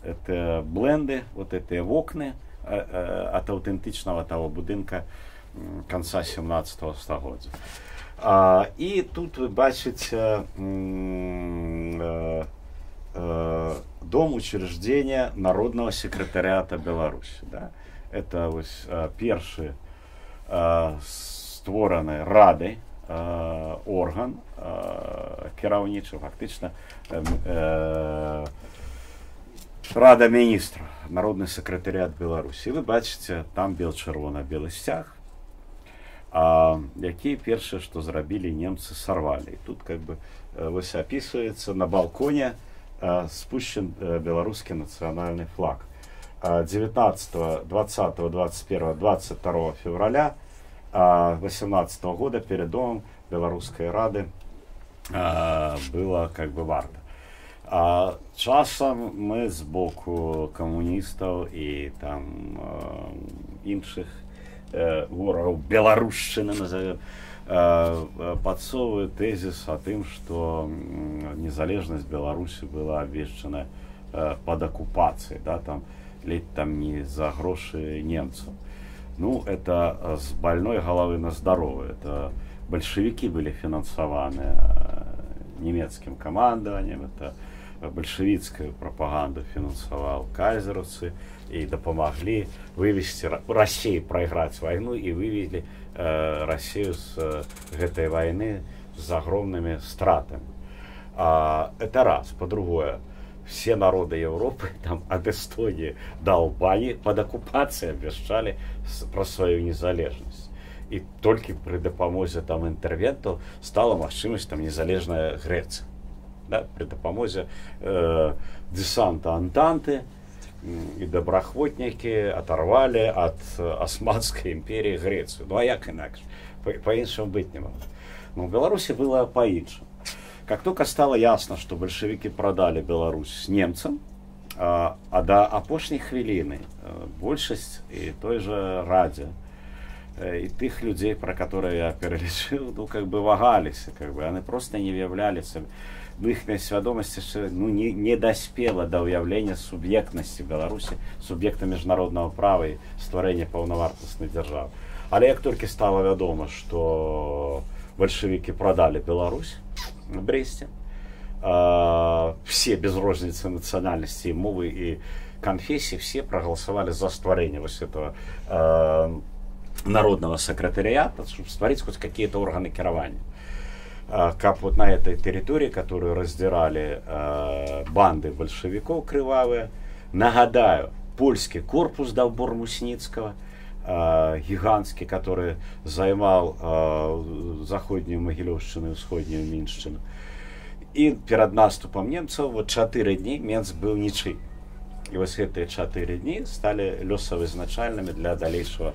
это бленды, вот гэтыя вокны ад аўтэнтычнага таго будынка конца 17 стагоддзя. І тут вы бачыце дом учреждения Народного секретариата Беларуси. Да? Это вось першы створаны рады орган кіраўнічы, фактычна Рада міністраў, Народны сакратарыят Беларусі. Вы бачыце, там бел-чырвона-белы сцяг, які першае, што зрабілі немцы, сарвалі. І тут как бы вось опісваецца: на балконе спущен беларускі нацыянальны флаг. 19, 20, 21, 22 февраля 18 года перед домом Беларускай рады было как бы варта. Часам мы з боку камуністаў і там іншых ворагаў беларушчыны, назовем, падсоўваюць тэзіс о тым, што незалежнасць Беларусі была абвешчана пад акупацыяй, да, там ледь там не за грошы немцаў. Ну, это с больной головы на здоровую. Это большевики были фінансаваны немецким командованием, это большевицкую пропаганду фінансавал кайзеровцы и дапамаглі вывести Россию, проиграть войну, и вывели Россию с гэтай войны с огромными стратами. Это раз. По-другое, все народы Европы, там, от Эстонии до Албании, под оккупацией обвешчалі про свою незалежнасць. І толькі пры дапамозе там інтэрвентаў стала магчымасць там незалежная Грэцыя. Да, пры дапамозе десанта Антанты і добраахвотнікі оторвали от Османской империи Грецию. Ну а як інакш? По-іншаму быть не могло. Но в Беларуси было по-іншаму. Как только стало ясно, что большевики продали Беларусь немцам, а до апошняй хвіліны большасць і той же Радзе, і тых людзей, про которые я пералічыў, ну, как бы вагаліся, как бы яны просто не ўяўлялі сабе, ну, іхняя свядомасць яшчэ, ну, не даспела да ўяўлення суб'ектнасці Беларусі, суб'екта міжнароднага права і стварэння паўнавартаснай дзяржавы. Але як толькі стала вядома, што бальшавікі продали Беларусь в Бресте, все без розницы национальности, мовы и конфессии, все проголосовали за стварэнне вот этого народного секретариата, чтобы стварыць хоть какие-то органы кіравання. Каб вот на этой территории, которую раздирали банды большевиков кровавые, нагадаю, польский корпус Довбор-Мусницкого, гигантский, который займал заходнюю Могилевщину и усходнюю Минщину. І перад наступам немцаў вот 4 дні Менск быў нічый. І вось гэтыя 4 дні сталі лёсавызначальнымі для далейшага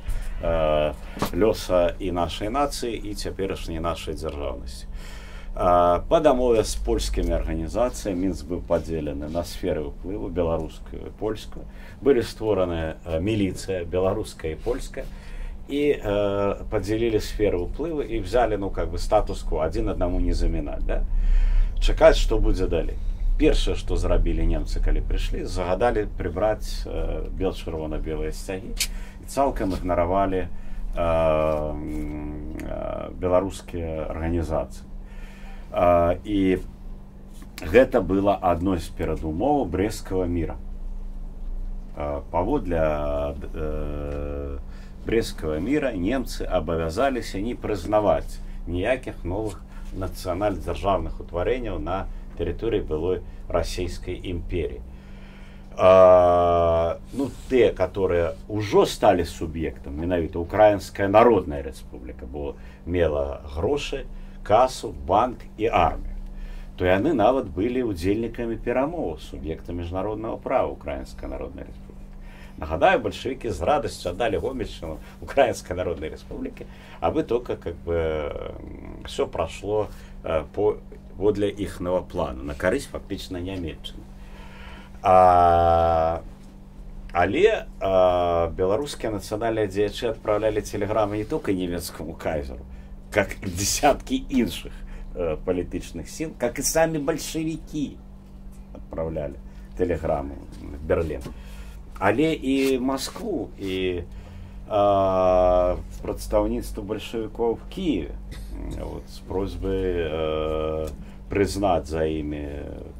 лёса і нашай нацыі, і цяперашняй нашай дзяржаўнасці. Па дамове з польскімі арганізацыямі Мінск быў падзелены на сферы ўплыву, беларускую і польскую. Былі створаны міліцыя беларуская і польская, і падзялілі сферы ўплыву і взяли, ну, как бы статус-кво, адзін аднаму не замінаць, да? Чакаць, што будзе далей. Першае, што зрабілі немцы, калі прыйшлі, загадалі прыбраць бел-чырвона-белыя сцягі і цалкам ігнаравалі беларускія арганізацыі. І гэта было адной з перадумоў Брэсцкага міра. Паводле Брэсцкага міра немцы абавязаліся не прызнаваць ніякіх новых нацыянальна-дзяржаўных утварэнняў на тэрыторыі былой Расійскай імперіі. Ну, тыя, которые ўжо сталі суб'ектам, менавіта Украінская Народная Рэспубліка, бо мела грошы, касу, банк і армію, то яны нават былі ўдзельнікамі перамоваў, суб'екта міжнароднага права Украінская Народная Рэспубліка. Нагадаю, бальшавікі з радасцю аддалі Гомельшчыну Украінскай Народнай Рэспублікі, абы только как бы все прошло паводле іхнага плану, на карысць фактычна Нямеччыны. Але беларускія нацыянальныя дзеячы адпраўлялі тэлеграмы не только нямецкаму кайзеру, как и десятки іншых палітычных сіл, как и самі бальшавікі адпраўлялі тэлеграму в Берлін. Але і Москву, і прадстаўніцтва бальшавікоў в Киеве, вот, з просьбай прызнаць за імі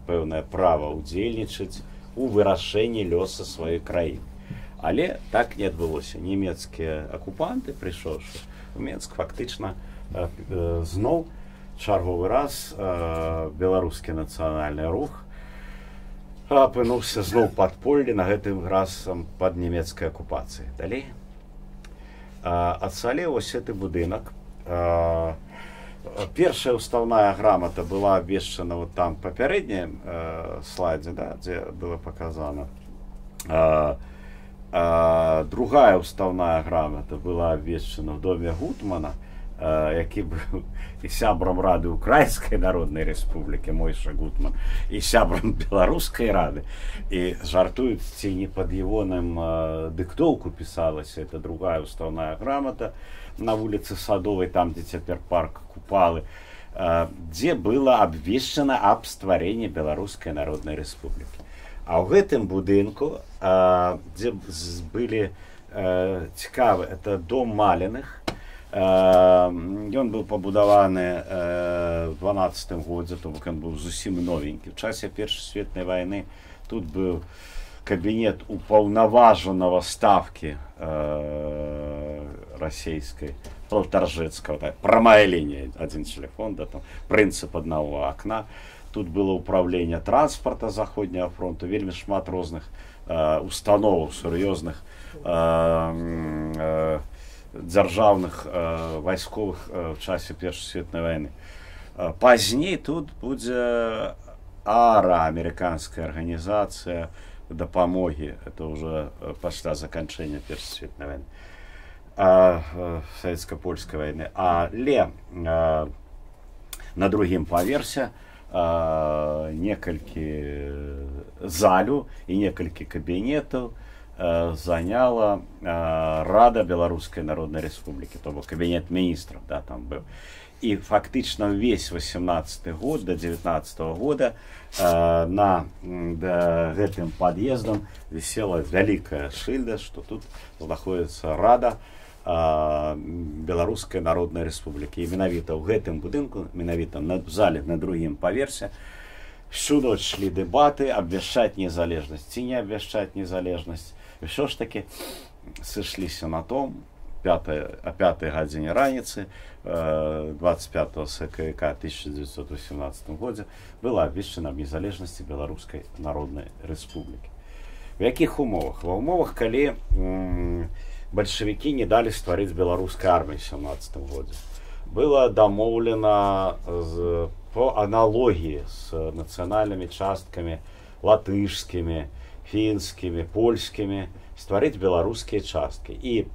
пэўнае права ўдзельнічаць у вырашэнні лёса сваёй краіны. Але так не адбылося. Нямецкія акупанты, прыйшоўшы у Менск, фактычна зноў чарговы раз беларускі нацыянальны рух апынуўся зноў падполлі, на гэтым разам пад нямецкай акупацыяй. Далей. Ацалеў вось гэты будынак. Першая ўстаўная грамата была абвешчана вот там папярэднім слайдзе, да, дзе было показана. Другая ўстаўная грамата была абвешчана в доме Гутмана, які быў і сябрам рады Украінскай Народнай Рэспублікі, Мойша Гутман, і сябрам Беларускай рады. І жартуюць, ці не пад ягоным дыктоўку пісалася это другая ўстаўная грамата на вуліцы Садовай, там, дзе цяпер парк Купалы, дзе было абвешчана аб стварэнні Беларускай Народнай Рэспублікі. А ў гэтым будынку, дзе былі цікавы, это дом Маліных. Ён быў пабудаваны в 12 годзе, то бок ён быў зусім новенькі. У часе Першай сусветнай вайны тут быў кабінет упаўнаважанага ставкі расійскай Полторжецкого, так, прамая лінія, один телефон, да, там, прынцып аднаго акна. Тут было управление транспорта Заходняга фронту, вельмі шмат розных установаў сур'ёзных дзяржаўных вайсковых в часе Першай сусветнай вайны. Пазней тут будзе АРА, амерыканская арганізацыя дапамогі, это уже пасля заканчэння Першай сусветнай вайны, савецка-польскай вайны. Але на другім паверсе некалькі залю і некалькі кабінетаў заняла Рада Беларускай Народнай Рэспублікі, то бок кабінет міністраў, да, там быў. І фактычна ўвесь 18 год до 19 года на да, гэтым пад'ездам вісела вялікая шыльда, што тут знаходіцца Рада Беларускай Народнай Рэспублікі. І менавіта ў гэтым будынку, менавіта на зале на другім паверсе всю ноч шлі дэбаты: абвяшчаць незалежнасць ці не абвяшчаць незалежнасць. І ўсё ж таки сышліся на том, о 5 гадзіне раніцы 25 сакавіка 1918 годзе была абвешчана аб незалежнасці Беларускай Народнай Рэспублікі. В якіх умовах? Ва умовах, калі бальшавікі не далі стварыць беларускай арміі 17 годзе. Было дамоўлена з По аналогіі з нацыянальнымі часткамі латышскімі, фінскімі, польскімі стварыць беларускія часткі. І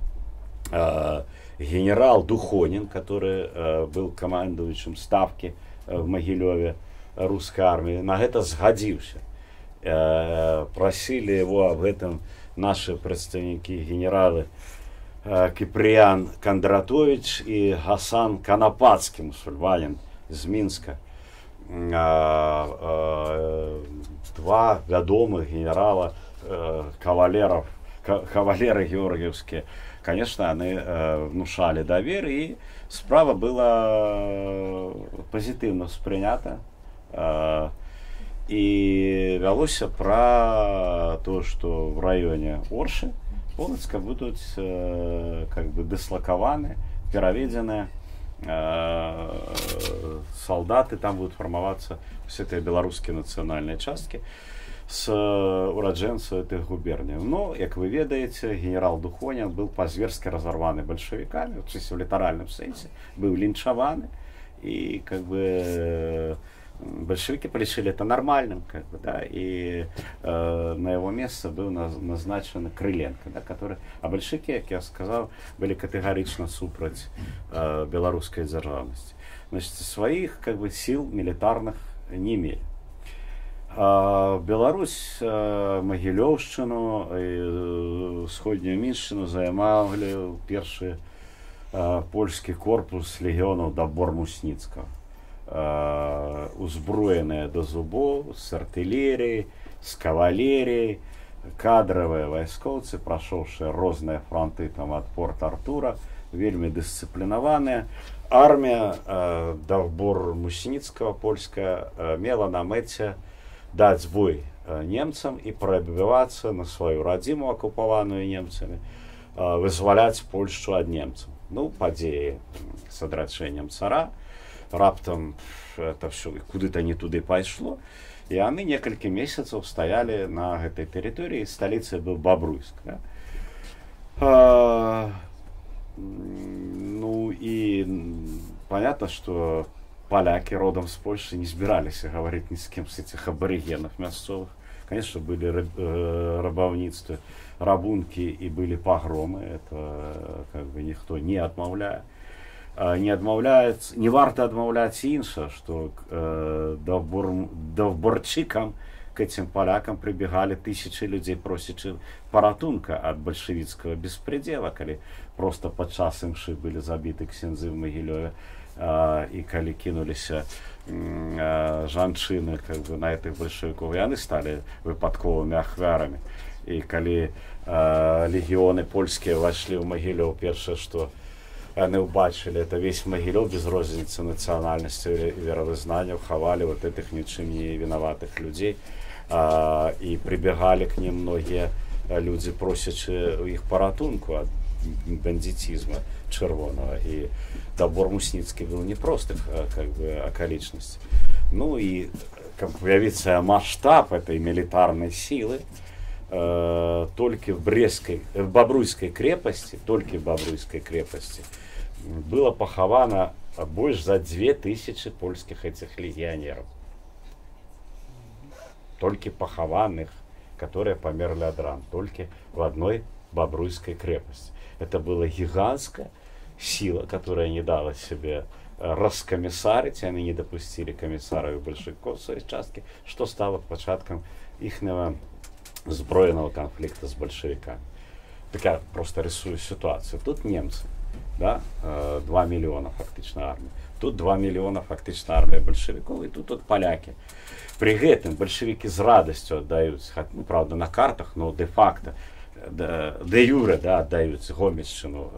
генерал Духонин, который был командующим ставки в Могилеве русской армии, на гэта згадзіўся. Просили его об этом наши прадстаўнікі, генералы Киприан Кондратович и Гасан Конопацкий, мусульманин из Минска. Два вядомых генерала, кавалеров, кавалеры георгиевские, конечно, они внушали доверие, и справа была позитивно спринята. И вялося про то, что в районе Орши, Полоцка будут как бы дислокаваны, пераведзены солдаты, там будут формоваться все эти белорусские национальные частки с ураджэнцаў этих губерняў. Но, як вы ведаеце, генерал Духонин был по-зверски разорваны большевиками, в в літаральным сэнсе, быў лінчаваны, и как бы большевики палічылі это нормальным, как бы, да, и на его место был назначен Крыленко, да, который, а большевики, як я сказал, были катэгарычна супраць беларускай дзяржаўнасці. Значит, своих как бы сил милитарных не имели. А Беларусь, Магілёўшчыну, усходнюю Міншчыну займалі першы польскі корпус легіёнаў Даўбор-Мусніцкага. Узброеныя до зубоў, с артылерыяй, с кавалерыяй, кадравыя вайскоўцы, прайшоўшыя розныя фронты там ад Порт-Артура, вельмі дысцыплінаваныя. Армія Даўбор-Мусніцкага польская мела на мэце даць бой немцам і прабівацца на сваю радзіму, акупаваную немцамі, вызваляць Польшчу ад немцаў. Ну, падзеі с адрачэннем цара, раптам это все куды-то не туды пайшло, і яны некалькі месяцаў стаялі на гэтай тэрыторыі, сталіцай быў Бабруйск. Да? Ну и понятно, что поляки родом с Польши не збіраліся говорить ни с кем с этих аборигенов мясцовых. Конечно, были рабаўніцтвы, рабункі и были погромы, это как бы никто не адмаўляе. Не адмаўляецца, не варта адмаўляць іншае, что довборчикам, к этим полякам прибегали тысячи людей, просячы паратунка от большевистского беспредела, калі просто падчас імшы были забіты ксяндзы в Могилеве, і калі кінуліся жанчыны как бы на этих большевиков, і яны сталі выпадковымі ахвярамі. І калі легіоны польскія ўвайшлі ў Магілёў, першае, што яны ўбачылі, это весь Магілёў без розніцы нацыянальнасці і веравызнання хавалі вот этих нічым не вінаватых людзей, і прибегали к ним многие люди, просячы іх паратунку ад бандитизма чырвонага. І Даўбор-Мусніцкі был непростых как бы акалічнасцей. Ну и как уявіць масштаб этой милитарной силы, только в Брестской, в Бобруйской крепости, только в Бобруйской крепости было пахавана больше за 2000 польских этих легионеров. Только пахаваных, которые померли от ран, только в одной Бобруйской крепости. Это была гигантская сила, которая не дала себе раскомиссарить, они не допустили комиссаров и большевиков в своей частке, что стало пачаткам ихнего зброеного конфликта с большевиками. Так я просто рисую ситуацию. Тут немцы, да, 2 миллиона фактычна армии. Тут 2 миллиона фактычна армия большевиков, и тут поляки. При гэтым большевики с радостью отдают, ну, правда, на картах, но де-факто, де юре, да, отдают Гомельщину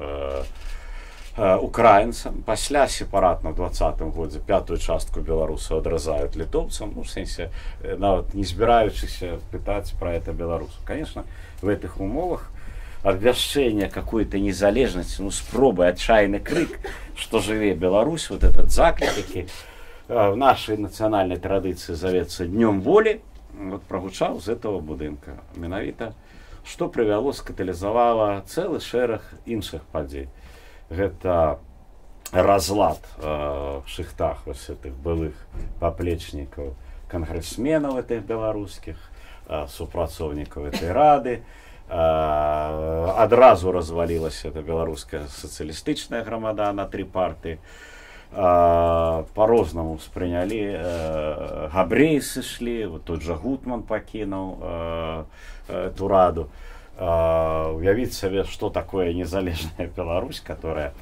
украинцам. Пасля сепаратна в 20-м годзе пятую частку беларусаў адразаюць літоўцам, ну, в сэнсе, нават не збіраючыся пытаць про это беларусаў. Конечно, в этих умовах абвяшчэнне какой-то незалежнасці, ну, спробы, отчаянный крик, что жыве Беларусь, вот этот заклік, які в нашей нацыянальнай традыцыі завецца Днём волі, вот прогучаў з этого будынка. Менавіта, што прывяло, скаталізавала цэлы шэраг іншых падзей. Гэта Разлад в шыхтах вось гэтых былых паплечнікаў кангрэсменаў гэтых беларускіх, супрацоўнікаў гэтай рады. Адразу развалілася гэта Беларуская сацыялістычная грамада на тры партыі. По-рознаму успрынялі, габрэі сышлі, вот тот жа Гутман пакінуў гэту раду. Уявіць сабе, что такое незалежная Беларусь, которая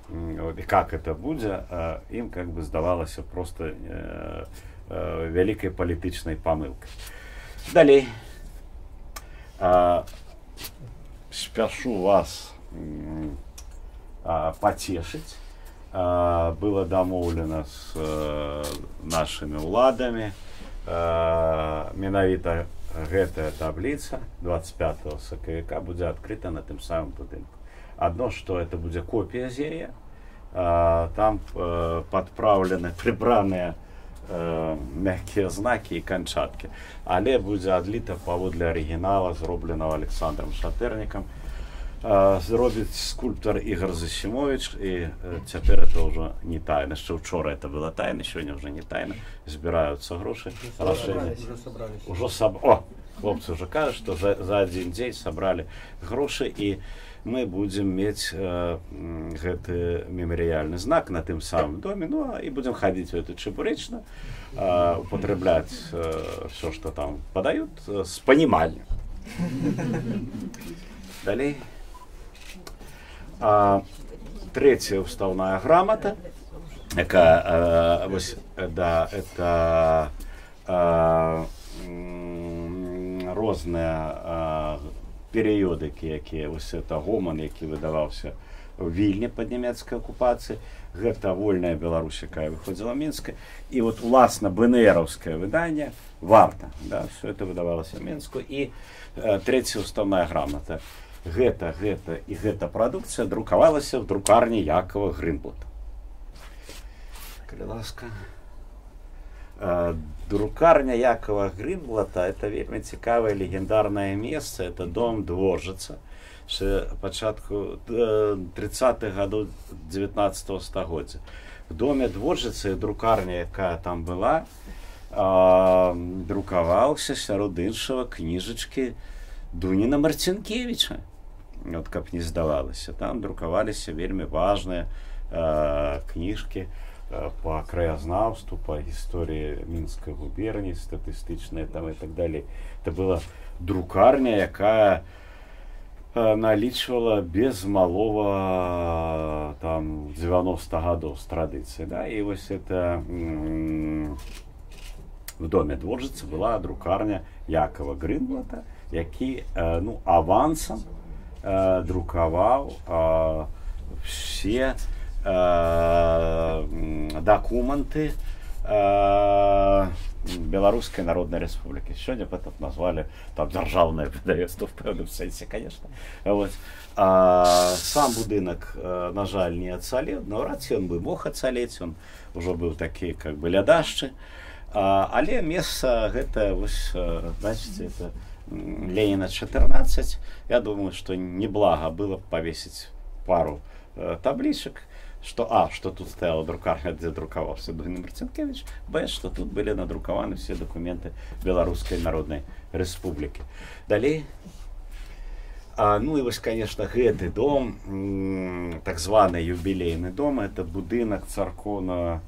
и как это будзе, ім как бы здавалася просто вялікай палітычнай памылкай. Далей. Спяшу вас пацешыць. Было дамоўлена з нашымі ўладамі. Менавіта гэтая табліца 25 сакавіка будзе адкрыта на тым самым будынку. Адно, што гэта будзе копія з яе, там падпраўлены, прыбраныя мяккія знакі і канчаткі, але будзе адліта паводле арыгінала, зробленага Александром Шатэрнікам. Зробіць скульптар Ігор Засімович, і цяпер гэта ўжо не тайна. Яшчэ учора гэта была тайна, сёння ўжо не тайна. Збіраюцца грошы. Уже саб... О, хлопцы ўжо кажуць, што за адзін дзень сабралі грошы, і мы будзем мець гэты мемарыяльны знак на тым самым доме, ну а і будзем хадзіць у гэту чебуречную, употреблять все, что там подают, с пониманием. Далей. Трэцяя устаўная грамата, якая вось, да, гэта розныя перыёдыкі, якія вось гэта «Гоман», які выдаваўся ў Вільні пад нямецкай акупацыяй, гэта «Вольная Беларусь», якая выходзіла ў Мінску, і вот уласна бэнэраўскае выданне «Варта», да, усё гэта выдавалася ў Мінску, і трэцяя устаўная грамата. Гэта, гэта і гэта прадукцыя друкавалася в друкарні Якова Грынблата. Калі ласка. Друкарня Якова Грынблата — гэта вельмі цікавае легендарнае месца, гэта дом Дворжыца яшчэ пачатку 30-х гадоў 19 стагоддзя. В доме Дворжыцы, друкарня, якая там была, друкаваўся сярод іншага кніжачкі Дуніна Марцінкевіча. Вот каб не здавалася, там друкаваліся вельмі важныя кніжкі па краязнаўству, па гісторыі Мінскай губерніі, статыстычныя там і так далей. Гэта была друкарня, якая налічвала без малого там 90 гадоў з традыцыі, да? І вось гэта в доме Дворжыцы была друкарня Якова Грынблата, які ну, авансам друкаваў все дакументы Беларускай Народнай Рэспублікі. Сёння б гэта назвалі там дзяржаўнае выдавецтва в пэўным сэнсе, конечно. Вот. Сам будынак, на жаль, не ацалеў, наўрад ці ён бы мог ацалець, ён ужо быў такі как бы лядашчы. Але месца гэта вось, бачыце, гэта Леніна 14. Я думаю, што неблага было б павесіць пару таблічак, што А, што тут стаяла друкарня, дзе друкаваўся Дунін Марцінкевіч, Б, што тут былі надрукаваны все дакументы Беларускай Народнай Рэспублікі. Далей. Ну і вось, конечно, гэты дом, так званы юбілейны дом, гэта будынак царкоўнага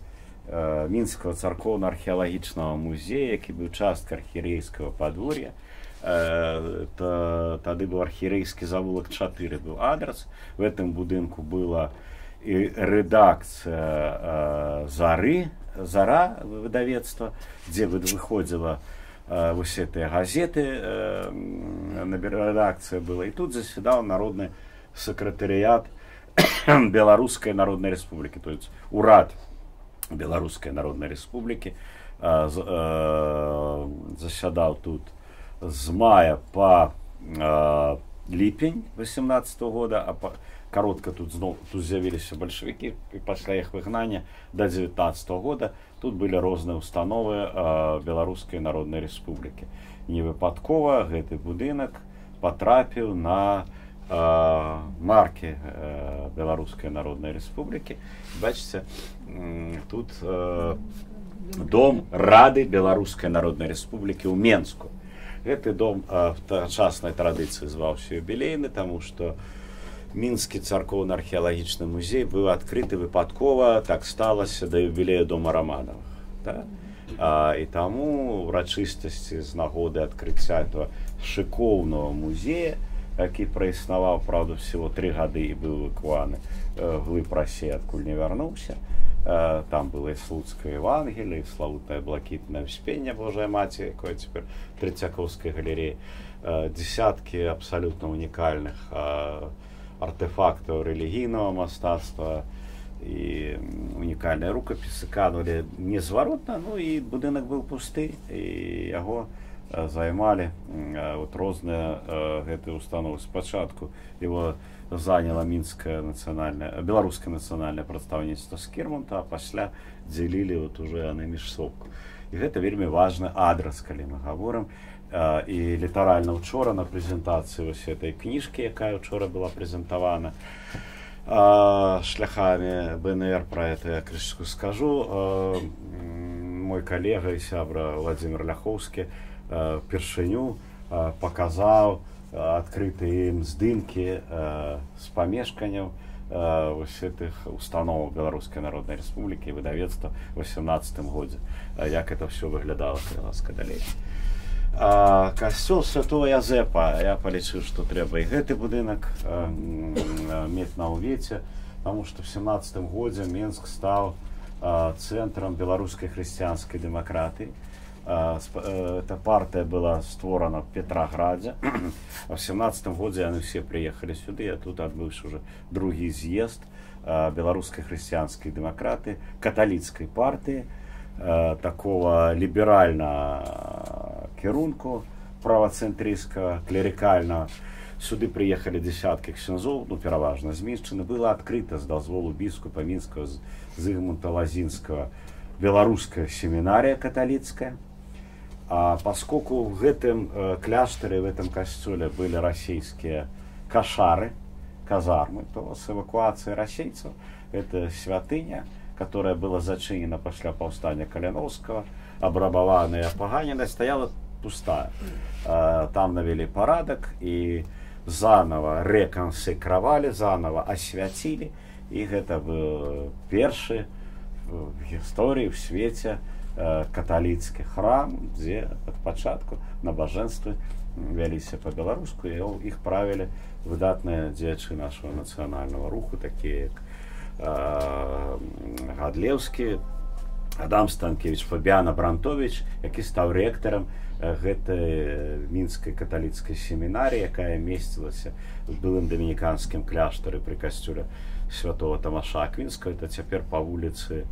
Мінскага царкоўна-археалагічнага музея, які быў часткай архірэйскага падвор'я. Тады быў Архірэйскі завулак 4 быў адрас. В гэтым будынку была і рэдакцыя «Зары», «Зара» выдавецтва, дзе выходзіла вось гэтыя газеты, рэдакцыя была. І тут заседаў Народны сакратарыят Беларускай Народнай Рэспублікі, то есть урад Беларускай Народнай Рэспублікі засядаў тут з мая па ліпень 18 года, а каротка тут зноў тут з'явіліся бальшавікі, і пасля іх выгнання до 19 года тут былі розныя установы Беларускай Народнай Рэспублікі. Не выпадкова гэты будынак патрапіў на Маркі Беларускай Народнай Рэспублікі. Бачыце, тут дом Рады Беларускай Народнай Рэспублікі ў Менску. Гэты дом в тагачаснай традыцыі зваўся Юбілейны, таму што Мінскі царкоўна-археалагічны музей быў адкрыты выпадкова, так сталася, да юбілея дома Раманавых. Да? І таму урачыстасці з нагоды адкрыцця этого шыкоўнага музея, які праіснаваў, праўда, всего 3 гады і быў эвакуаны глыб Расеі, адкуль не вярнуўся. Там было і Слуцкае Евангелие, і славутае блакітнае Успенне Божая Маці, якое цяпер Трэцякоўскай галереі. Десяткі абсалютна унікальных артэфактаў рэлігійнага мастацтва і унікальныя рукапісы канулі незваротна. Ну і будынак быў пусты, і яго займалі вот розныя гэтыя установы. Спачатку его заняла мінская нацыянальная, беларускае нацыянальнае прадстаўніцтва Скірмунта, а пасля дзелілі вот уже яны міжсобку. І гэта вельмі важны адрас, калі мы гаворым. І літаральна учора на прэзентацыі вось этой кніжкі, якая учора была прэзентавана шляхамі БНР, про это я крышечку скажу, мой калега і сябра Владимир Ляхоўскі першыню паказаў адкрытыя ім здымкі з памешканняў вось гэтых устаноў Беларускай Народнай Рэспублікі і выдавецтва в 18 годзе, як это все выглядала. Калі ласка, далей. Касцёл святого Язэпа. Я палічыў, што трэба і гэты будынак мець на ўвеце, потому что в 17 годзе Менск стаў цэнтрам беларускай хрысціянскай дэмакратыі. Эта партыя была створана в Петраградзе, а в 17 годзе яны все прыехалі сюды, а тут адбыўся уже другі з'езд беларускай хрысціянскай дэмакраты, каталіцкай партыі, такого ліберальнага кірунку, правацэнтрысцкага, клерыкальнага. Сюды прыехалі десяткі ксяндзоў, ну, пераважна з Міншчыны. Было адкрыта з дазволу біскупа мінскага Зыгмунта Лазінскага беларуская семінарія каталіцкая. А поскольку в гэтым кляштары, в этом касцёле были расійскія кашары, казармы, то с эвакуацией расейцаў эта святыня, которая была зачынена пасля паўстання Каліноўскага, абрабаваная, апаганена, стаяла пустая. Там навели парадак і заново рэкансекравалі, заново асвяцілі, і гэта быў першы в гісторыі в свеце каталіцкі храм, дзе ад пачатку набажэнствы вяліся па-беларуску, і іх правілі выдатныя дзеячы нашага нацыянальнага руху, такія як Гадлеўскі, Адам Станкевич, Фабіан Абрантович, які стаў рэктарам гэтай мінскай каталіцкай семінарыі, якая месцілася в былым дамініканскім кляштары пры касцёле святого Тамаша Аквінскага, это цяпер па вуліцы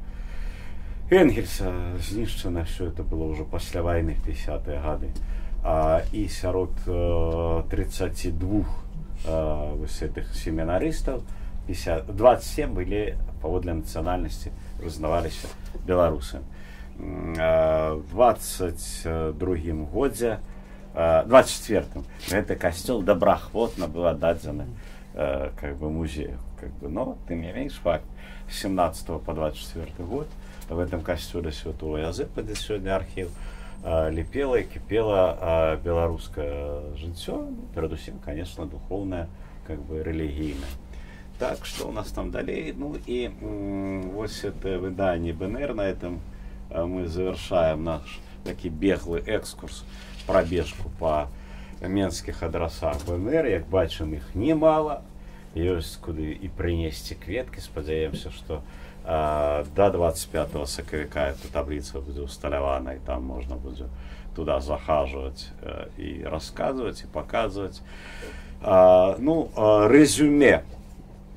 Энгельса, знішчана все это было ўжо пасля вайны в 50-е гады. І сярод 32 вось гэтых семінарыстаў 50, 27 былі паводле нацыянальнасці прызнаваліся беларусамі. В 22 годзе, 24 гэты касцёл добраахвотна быў аддадзены как бы музею, как бы, но тым не менш факт: с 17 по 24 год в этом касцёле святого Язэпа, дзе сёння архіў, ліпела і кіпела беларускае жыццё, ну, перадусім, конечно, духоўнае, как бы рэлігійнае. Так, что у нас там далей? Ну и вось это выданне БНР, на этом мы завершаем наш такі беглы экскурс, пробежку по менскіх адрасах БНР. Як бачым, іх немало, ёсць куды і прынесці кветкі. Спадзяемся, что до 25 сакавіка эта табліца будзе усталявана і там можна будзе туда захаживать і рассказывать, і показывать. Ну, резюме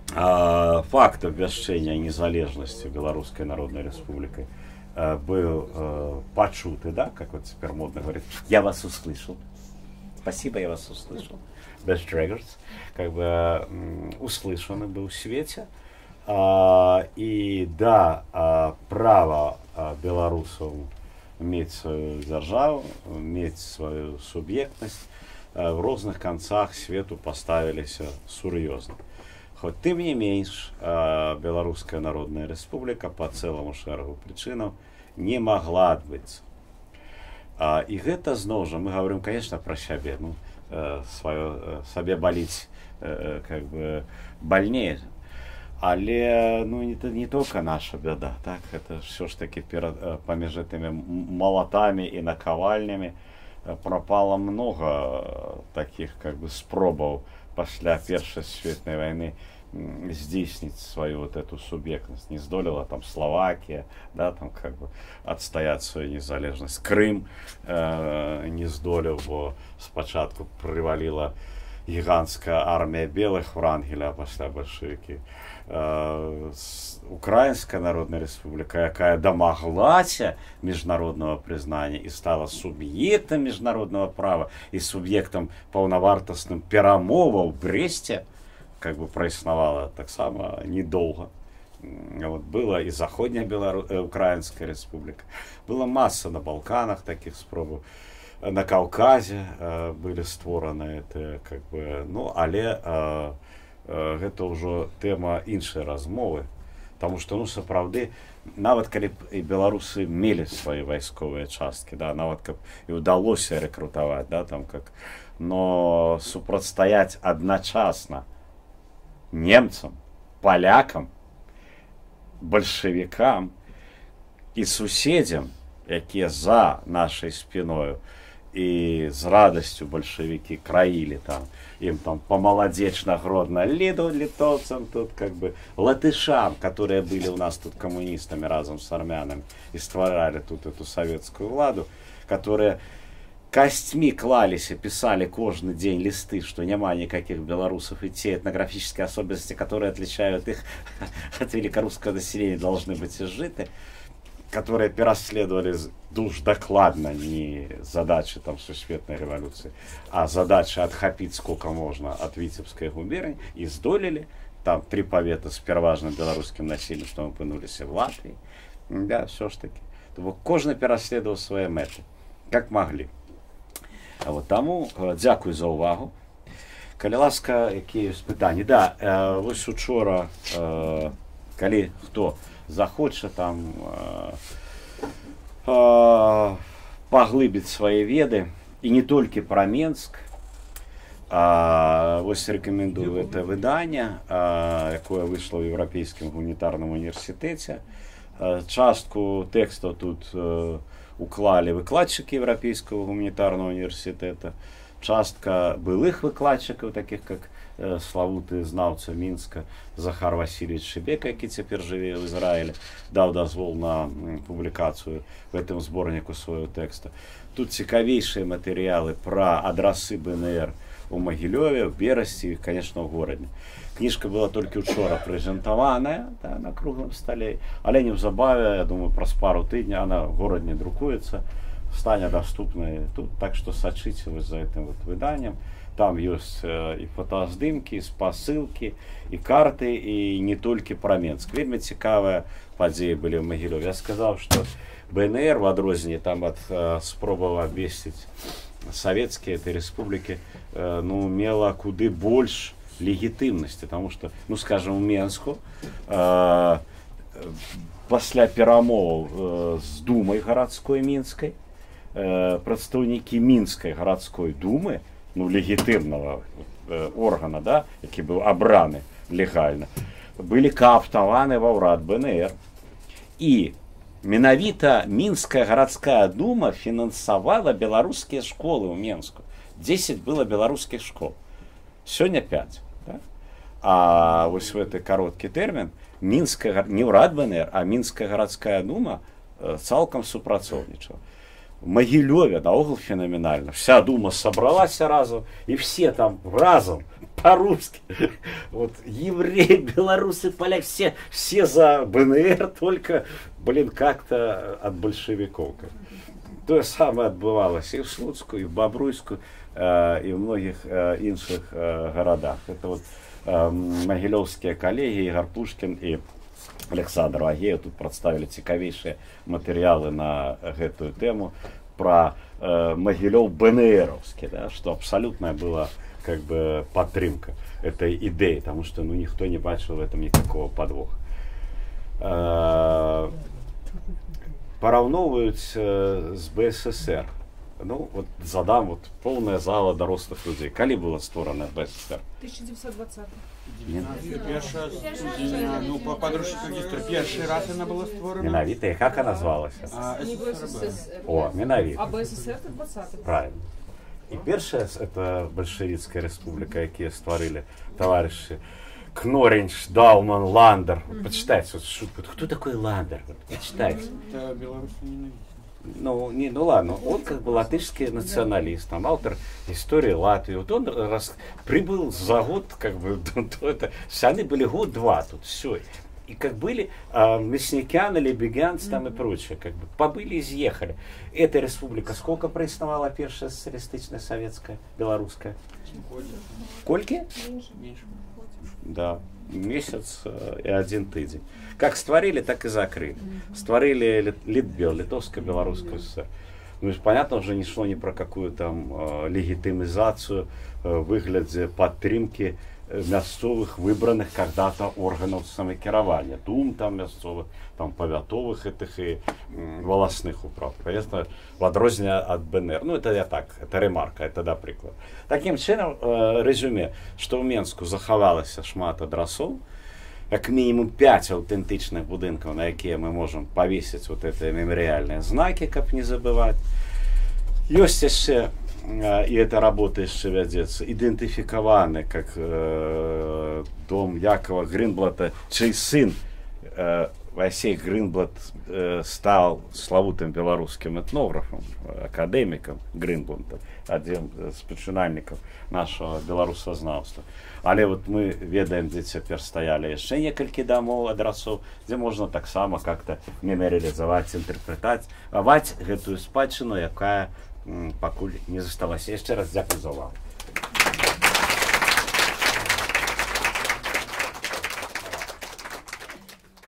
факт абвяшчэння незалежнасці Беларускай Народнай Рэспублікай был пачуты, да, как вот теперь модно говорить, я вас услышал. Спасибо, я вас услышал. Best regards. Как бы услышаны был в свете. І да, права беларусаў мець сваю дзяржаву, мець сваю суб'ектнасць. в розных канцах свету паставіліся сур'ёзна. Хоць тым не менш Беларуская Народная Рэспубліка па цэламу шэрагу прычынаў не магла адбыцца. І гэта зноў жа мы гаворым, конечно, пра сябе, ну, сваё сабе баліць как бы больнее. Але, ну, не только наша бяда, так, это все ж таки паміж гэтымі малатамі і накавальнямі пропало много таких как бы спробаў пасля Першай сусветнай вайны здзейсніць сваю вот эту суб'ектнасць. Не здолела там Словакія, да, там как бы адстаяць сваю незалежнасць. Крым не здолеў, бо спачатку прываліла гіганцкая армія белых Врангеля, а пасля бальшавікі. Украінская Народная Рэспубліка, якая дамаглася міжнароднага прызнання і стала суб'ектам міжнароднага права і суб'ектам паўнавартасным перамоваў у Бресце, как бы праіснавала таксама недоўга. Вот была і Заходняя Украінская Рэспубліка. Была масса на Балканах таких спробаў. На Каўказе былі створаны это, как бы, ну, але гэта ўжо тэма іншай размовы. Таму што, ну, сапраўды, нават калі б і беларусы мелі свае вайсковыя часткі, да, нават каб і ўдалося рэкрутаваць, да, там как, но супрацьстаяць адначасна немцам, палякам, бальшавікам і суседзям, якія за нашай спіною, і з радасцю бальшавікі краілі там ім там па Маладзечна, Гродно, Ліду, літоўцам тут, как бы латышам, которые были у нас тут коммунистами разом с армянами и стваралі тут эту советскую владу, которые костьми клались и писали кожны день листы, что няма никаких белорусов, и те этнографические особенности, которые отличают их от великорусского населения, должны быть изжиты, которые пераследовали душ дакладна не задачи там сусветной революции, а задачи отхапить сколько можно от Витебской губернии, и здолелі там три павета с пераважным беларускім насельніцтвам апынуліся в Латвии. Да, все ж таки. То бок кожны пераследаваў свае мэты, как могли. А вот таму дзякуй за ўвагу. Калі ласка, якія ёсць пытанні? Да, вось учора, калі хто захоча там паглыбіць свае веды і не толькі пра Менск, вось рэкамендую это выданне, якое выйшло ў Еўрапейскім гуманітарным універсітэце. Частку тэкстаў тут уклалі выкладчыкі Еўрапейскага гуманітарнага універсітэта, частка былых выкладчыкаў, таких как славуты знаўца Мінска Захар Васильевич Шыбека, які цяпер жыве ў Ізраілі, даў дазвол на публікацыю в гэтым зборніку свайго тэкста. Тут цікавейшыя матэрыялы пра адрасы БНР у Магілёве, в Берасці і, конечно, ў Горадні. Кніжка была толькі учора прэзентаваная, да, на круглым стале, але неўзабаве, я думаю, праз пару тыдня она в Горадні друкуецца, стане даступнай тут, так што сачыце вы за гэтым вот выданнем. Там ёсць і фотаздымкі, і спасылкі, і карты, і не толькі пра Менск. Вельмі цікавыя падзеі былі ў Магілёве. Я сказаў, што БНР, в адрозненне там ад спробаў абвесціць савецкія этой рэспублікі, ну, мела куды больш легітымнасці, потому что, ну, скажем, у Менску пасля перамоваў з думай гарадской мінскай прадстаўнікі Мінскай гарадской думы, ну, легітымнага органа, да, які быў абраны легальна, былі кааптаваны ва ўрад БНР. І менавіта Мінская гарадская дума фінансавала беларускія школы ў Менску. 10 было беларускіх школ. Сёння 5. Да? А вось в гэты кароткі тэрмін Мінская, не ўрад БНР, а Мінская гарадская дума цалкам супрацоўнічала. В Могилеве наогул феноменально. Вся дума собралась разом, и все там разом по-русски. Вот евреи, белорусы, поляки, все за БНР, только, блин, как-то от большевиков. То самое адбывалася и в Слуцку, и в Бобруйску, и в многих іншых городах. Это вот могилевские коллеги Игорь Пушкин и Александр Агеев тут представили цікавейшыя матэрыялы на гэтую тэму. пра Магілёў БНРовскі, да, што абсалютная была как бы падтрымка этой идеи, потому что, ну, никто не бачыў в этом никакого подвоха. Параўноўваюць з БССР. Ну, вот задам, вот полная зала дарослых людзей. Калі была створана БССР? 1920. Першая студзеня, ну, па падручніку гісторыі, першы раз яна была створана. Менавіта, і как она звалася? А, Не СССРБ. БССР. О, менавіта. А БССР это 20. Правильно. І першая это бальшавіцкая рэспубліка, якія стварылі таварышы Кноринч, Дауман, Ландер. Вот почитайте, вот, вот кто такой Ландер? Вот, почитайте. Это белорусы ненавидят. Ну, не, ну ладно, он как бы латышский националист, там автор истории Латвии. Вот он раз, прибыл за год, как бы, до это, они были год-два тут, все. И как были Мясникян, Лебегянц там и прочее, как бы побыли и съехали. Эта республика сколько проіснавала, первая социалистичная советская, белорусская? Колькі? Меньше. Да, месяц и один тыдзень. Как стварылі, так и закрыли. Стварылі Литбел, Литовско-Белорусскую ССР. Ну, и понятно, уже не шло ни про какую там легитимизацию в выглядзе падтрымкі мясцовых выбраных когда-то органов самакіравання, дум там мясцовых, там павятовых этих и валасных управ. Конечно, в адрозненне ад БНР. Ну, это я так, это ремарка, это да прыклад. Такім чынам, рэзюме, што ў Менску захавалася шмат адрасоў, як мінімум 5 аўтэнтычных будынкаў, на якія мы можам павесіць вот это мемарыяльныя знакі, каб не забываць. Ёсць яшчэ, і эта работа яшчэ вядзецца, ідэнтыфікаваны как дом Якова Грынблата, чый сын Васей Грынблат стал славутым беларускім этнографам, акадэмікам Грынблатам, адзін з пачынальнікаў нашага беларусазнаўства. Але вот мы ведаем, дзе цяпер стаялі яшчэ некалькі дамоў, адрасоў, дзе можна таксама как-то мемарыялізаваць, інтэрпрэтаваць гэтую спадчыну, якая пакуль не засталася. Яшчэ раз дзякуй за ўвагу.